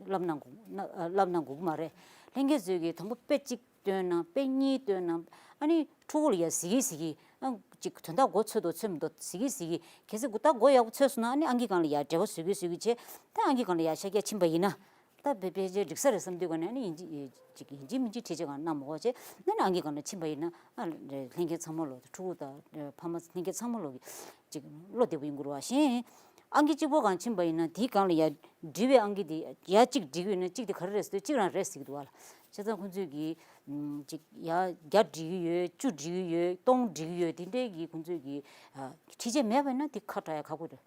བསླབ་གནང་དགོས་ན་བསླབ་གནང་དགོས་ཀྱི་མ་རེད། ལྷན་རྒྱས་ཚོས་ཀྱིས་དང་པོ་དཔེ་གཅིག་སྟོན་ན་དཔེ་གཉིས་སྟོན་ན་ཨ་ནི་ཕྲུ་གུ་ལ་ཡ་གཟིགས་གིན་གཟིགས་གིན་ཨ་ཅིག་དོན་དག་མགོ་ཚོས་འདུག་ཚོས་མི་འདུག་གཟིགས་གིན་གཟིགས་གིན་གལ་སྲིད་མགོ་ད་མགོ་ཡག་པོ་ཚོས་སོང་ན་ཨ་ནི་ཨང་ཀི་སྒང་ལ་ཡ་འབྲེལ་བ་བཟོས་གིན་བཟོས་གིན་བྱས་ད་ཨང་ཀི་སྒང་ལ་ཡ་ཤར་རྒྱག་ཕྱིན་པ་ཡིན་ན། ད་དཔེ་དཔེ་ཆ་འགྲིག་ས་རེད་བསམ་དུས་ག་ནས་ཨ་ནི་ཡིན་གཅིག་ཡིན་གཅིག་མིན་གཅིག་འཕྲུལ་ཆས་སྒང་གནང་མ་དགོས་བྱས་ཨ་ནི་ཨང་ཀི་སྒང་ལ་ཕྱིན་པ་ཡིན་ན་ཨ་ལྷན་རྒྱས་ཚང་མ་ལོ་ཕྲུ་གུ་དང་ཕ་མ་ལྷན་རྒྱས་ཚང་མ་ལོ་གི་ཅིག་བློ་བདེ་པོ་ཡོང་གི་རེད་བ། གཞན་ཨང་ཀི་གཅིག་པོ་སྒང་ཕྱིན་པ་ཡིན་ན་དེའི་སྒང་ལ་ཡ་འབྲི་བའི་ཨང་ཀི་དེ་ཡ་གཅིག་འབྲི་གི་ཡོད་ན་གཅིག་དེ་ག་རེ་རེད་ཟེར་དུས་གཅིག་རང་རེད་ཟེར་གི་འདུག་བ་ལ། བྱས་ཙང་ཁོང་ཚོས་ཀྱིས་ཅིག་ཡ་བརྒྱ་འབྲི་གི་ཡོད་བཅུ་འབྲི་གི་ཡོད་སྟོང་འབྲི་གི་ཡོད་དེ་འདྲའི་གི་ཁོང་ཚོས་ཀྱིས་འཕྲུལ་ཆས་མེད་པ་ཡིན་ན་དེ་ཁ་གྲག་ཡ་ཁག་པོ་རེད།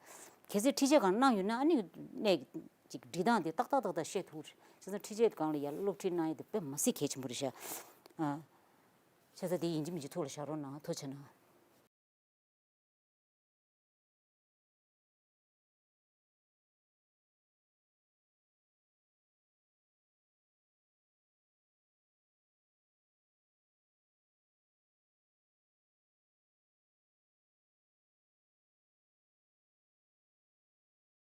གལ་སྲིད་འཕྲུལ་ཆས་སྒང་གནང་ཡོད་ན་ཨ་ནི་གནས་ཀྱི་ཅིག་འབྲི་སྟངས་དེ་ཏག་ཏག་ཏག་ཏག་ཤེས་ཐུབ་རེད། བྱས་ཙང་འཕྲུལ་ཆས་སྒང་ལ་ཡ་སློབ་ཁྲིད་གནང་ཡ་དེ་དཔེ་མ་སྲིད་གལ་ཆེན་པོ་རེད་ཤག་ཨ། བྱས་ཙང་དེ་ཡིན་གཅིག་མིན་གཅིག་ཐུགས་ལ་བཞག་རོགས་གནང་། ཐུགས་རྗེ་གནང་།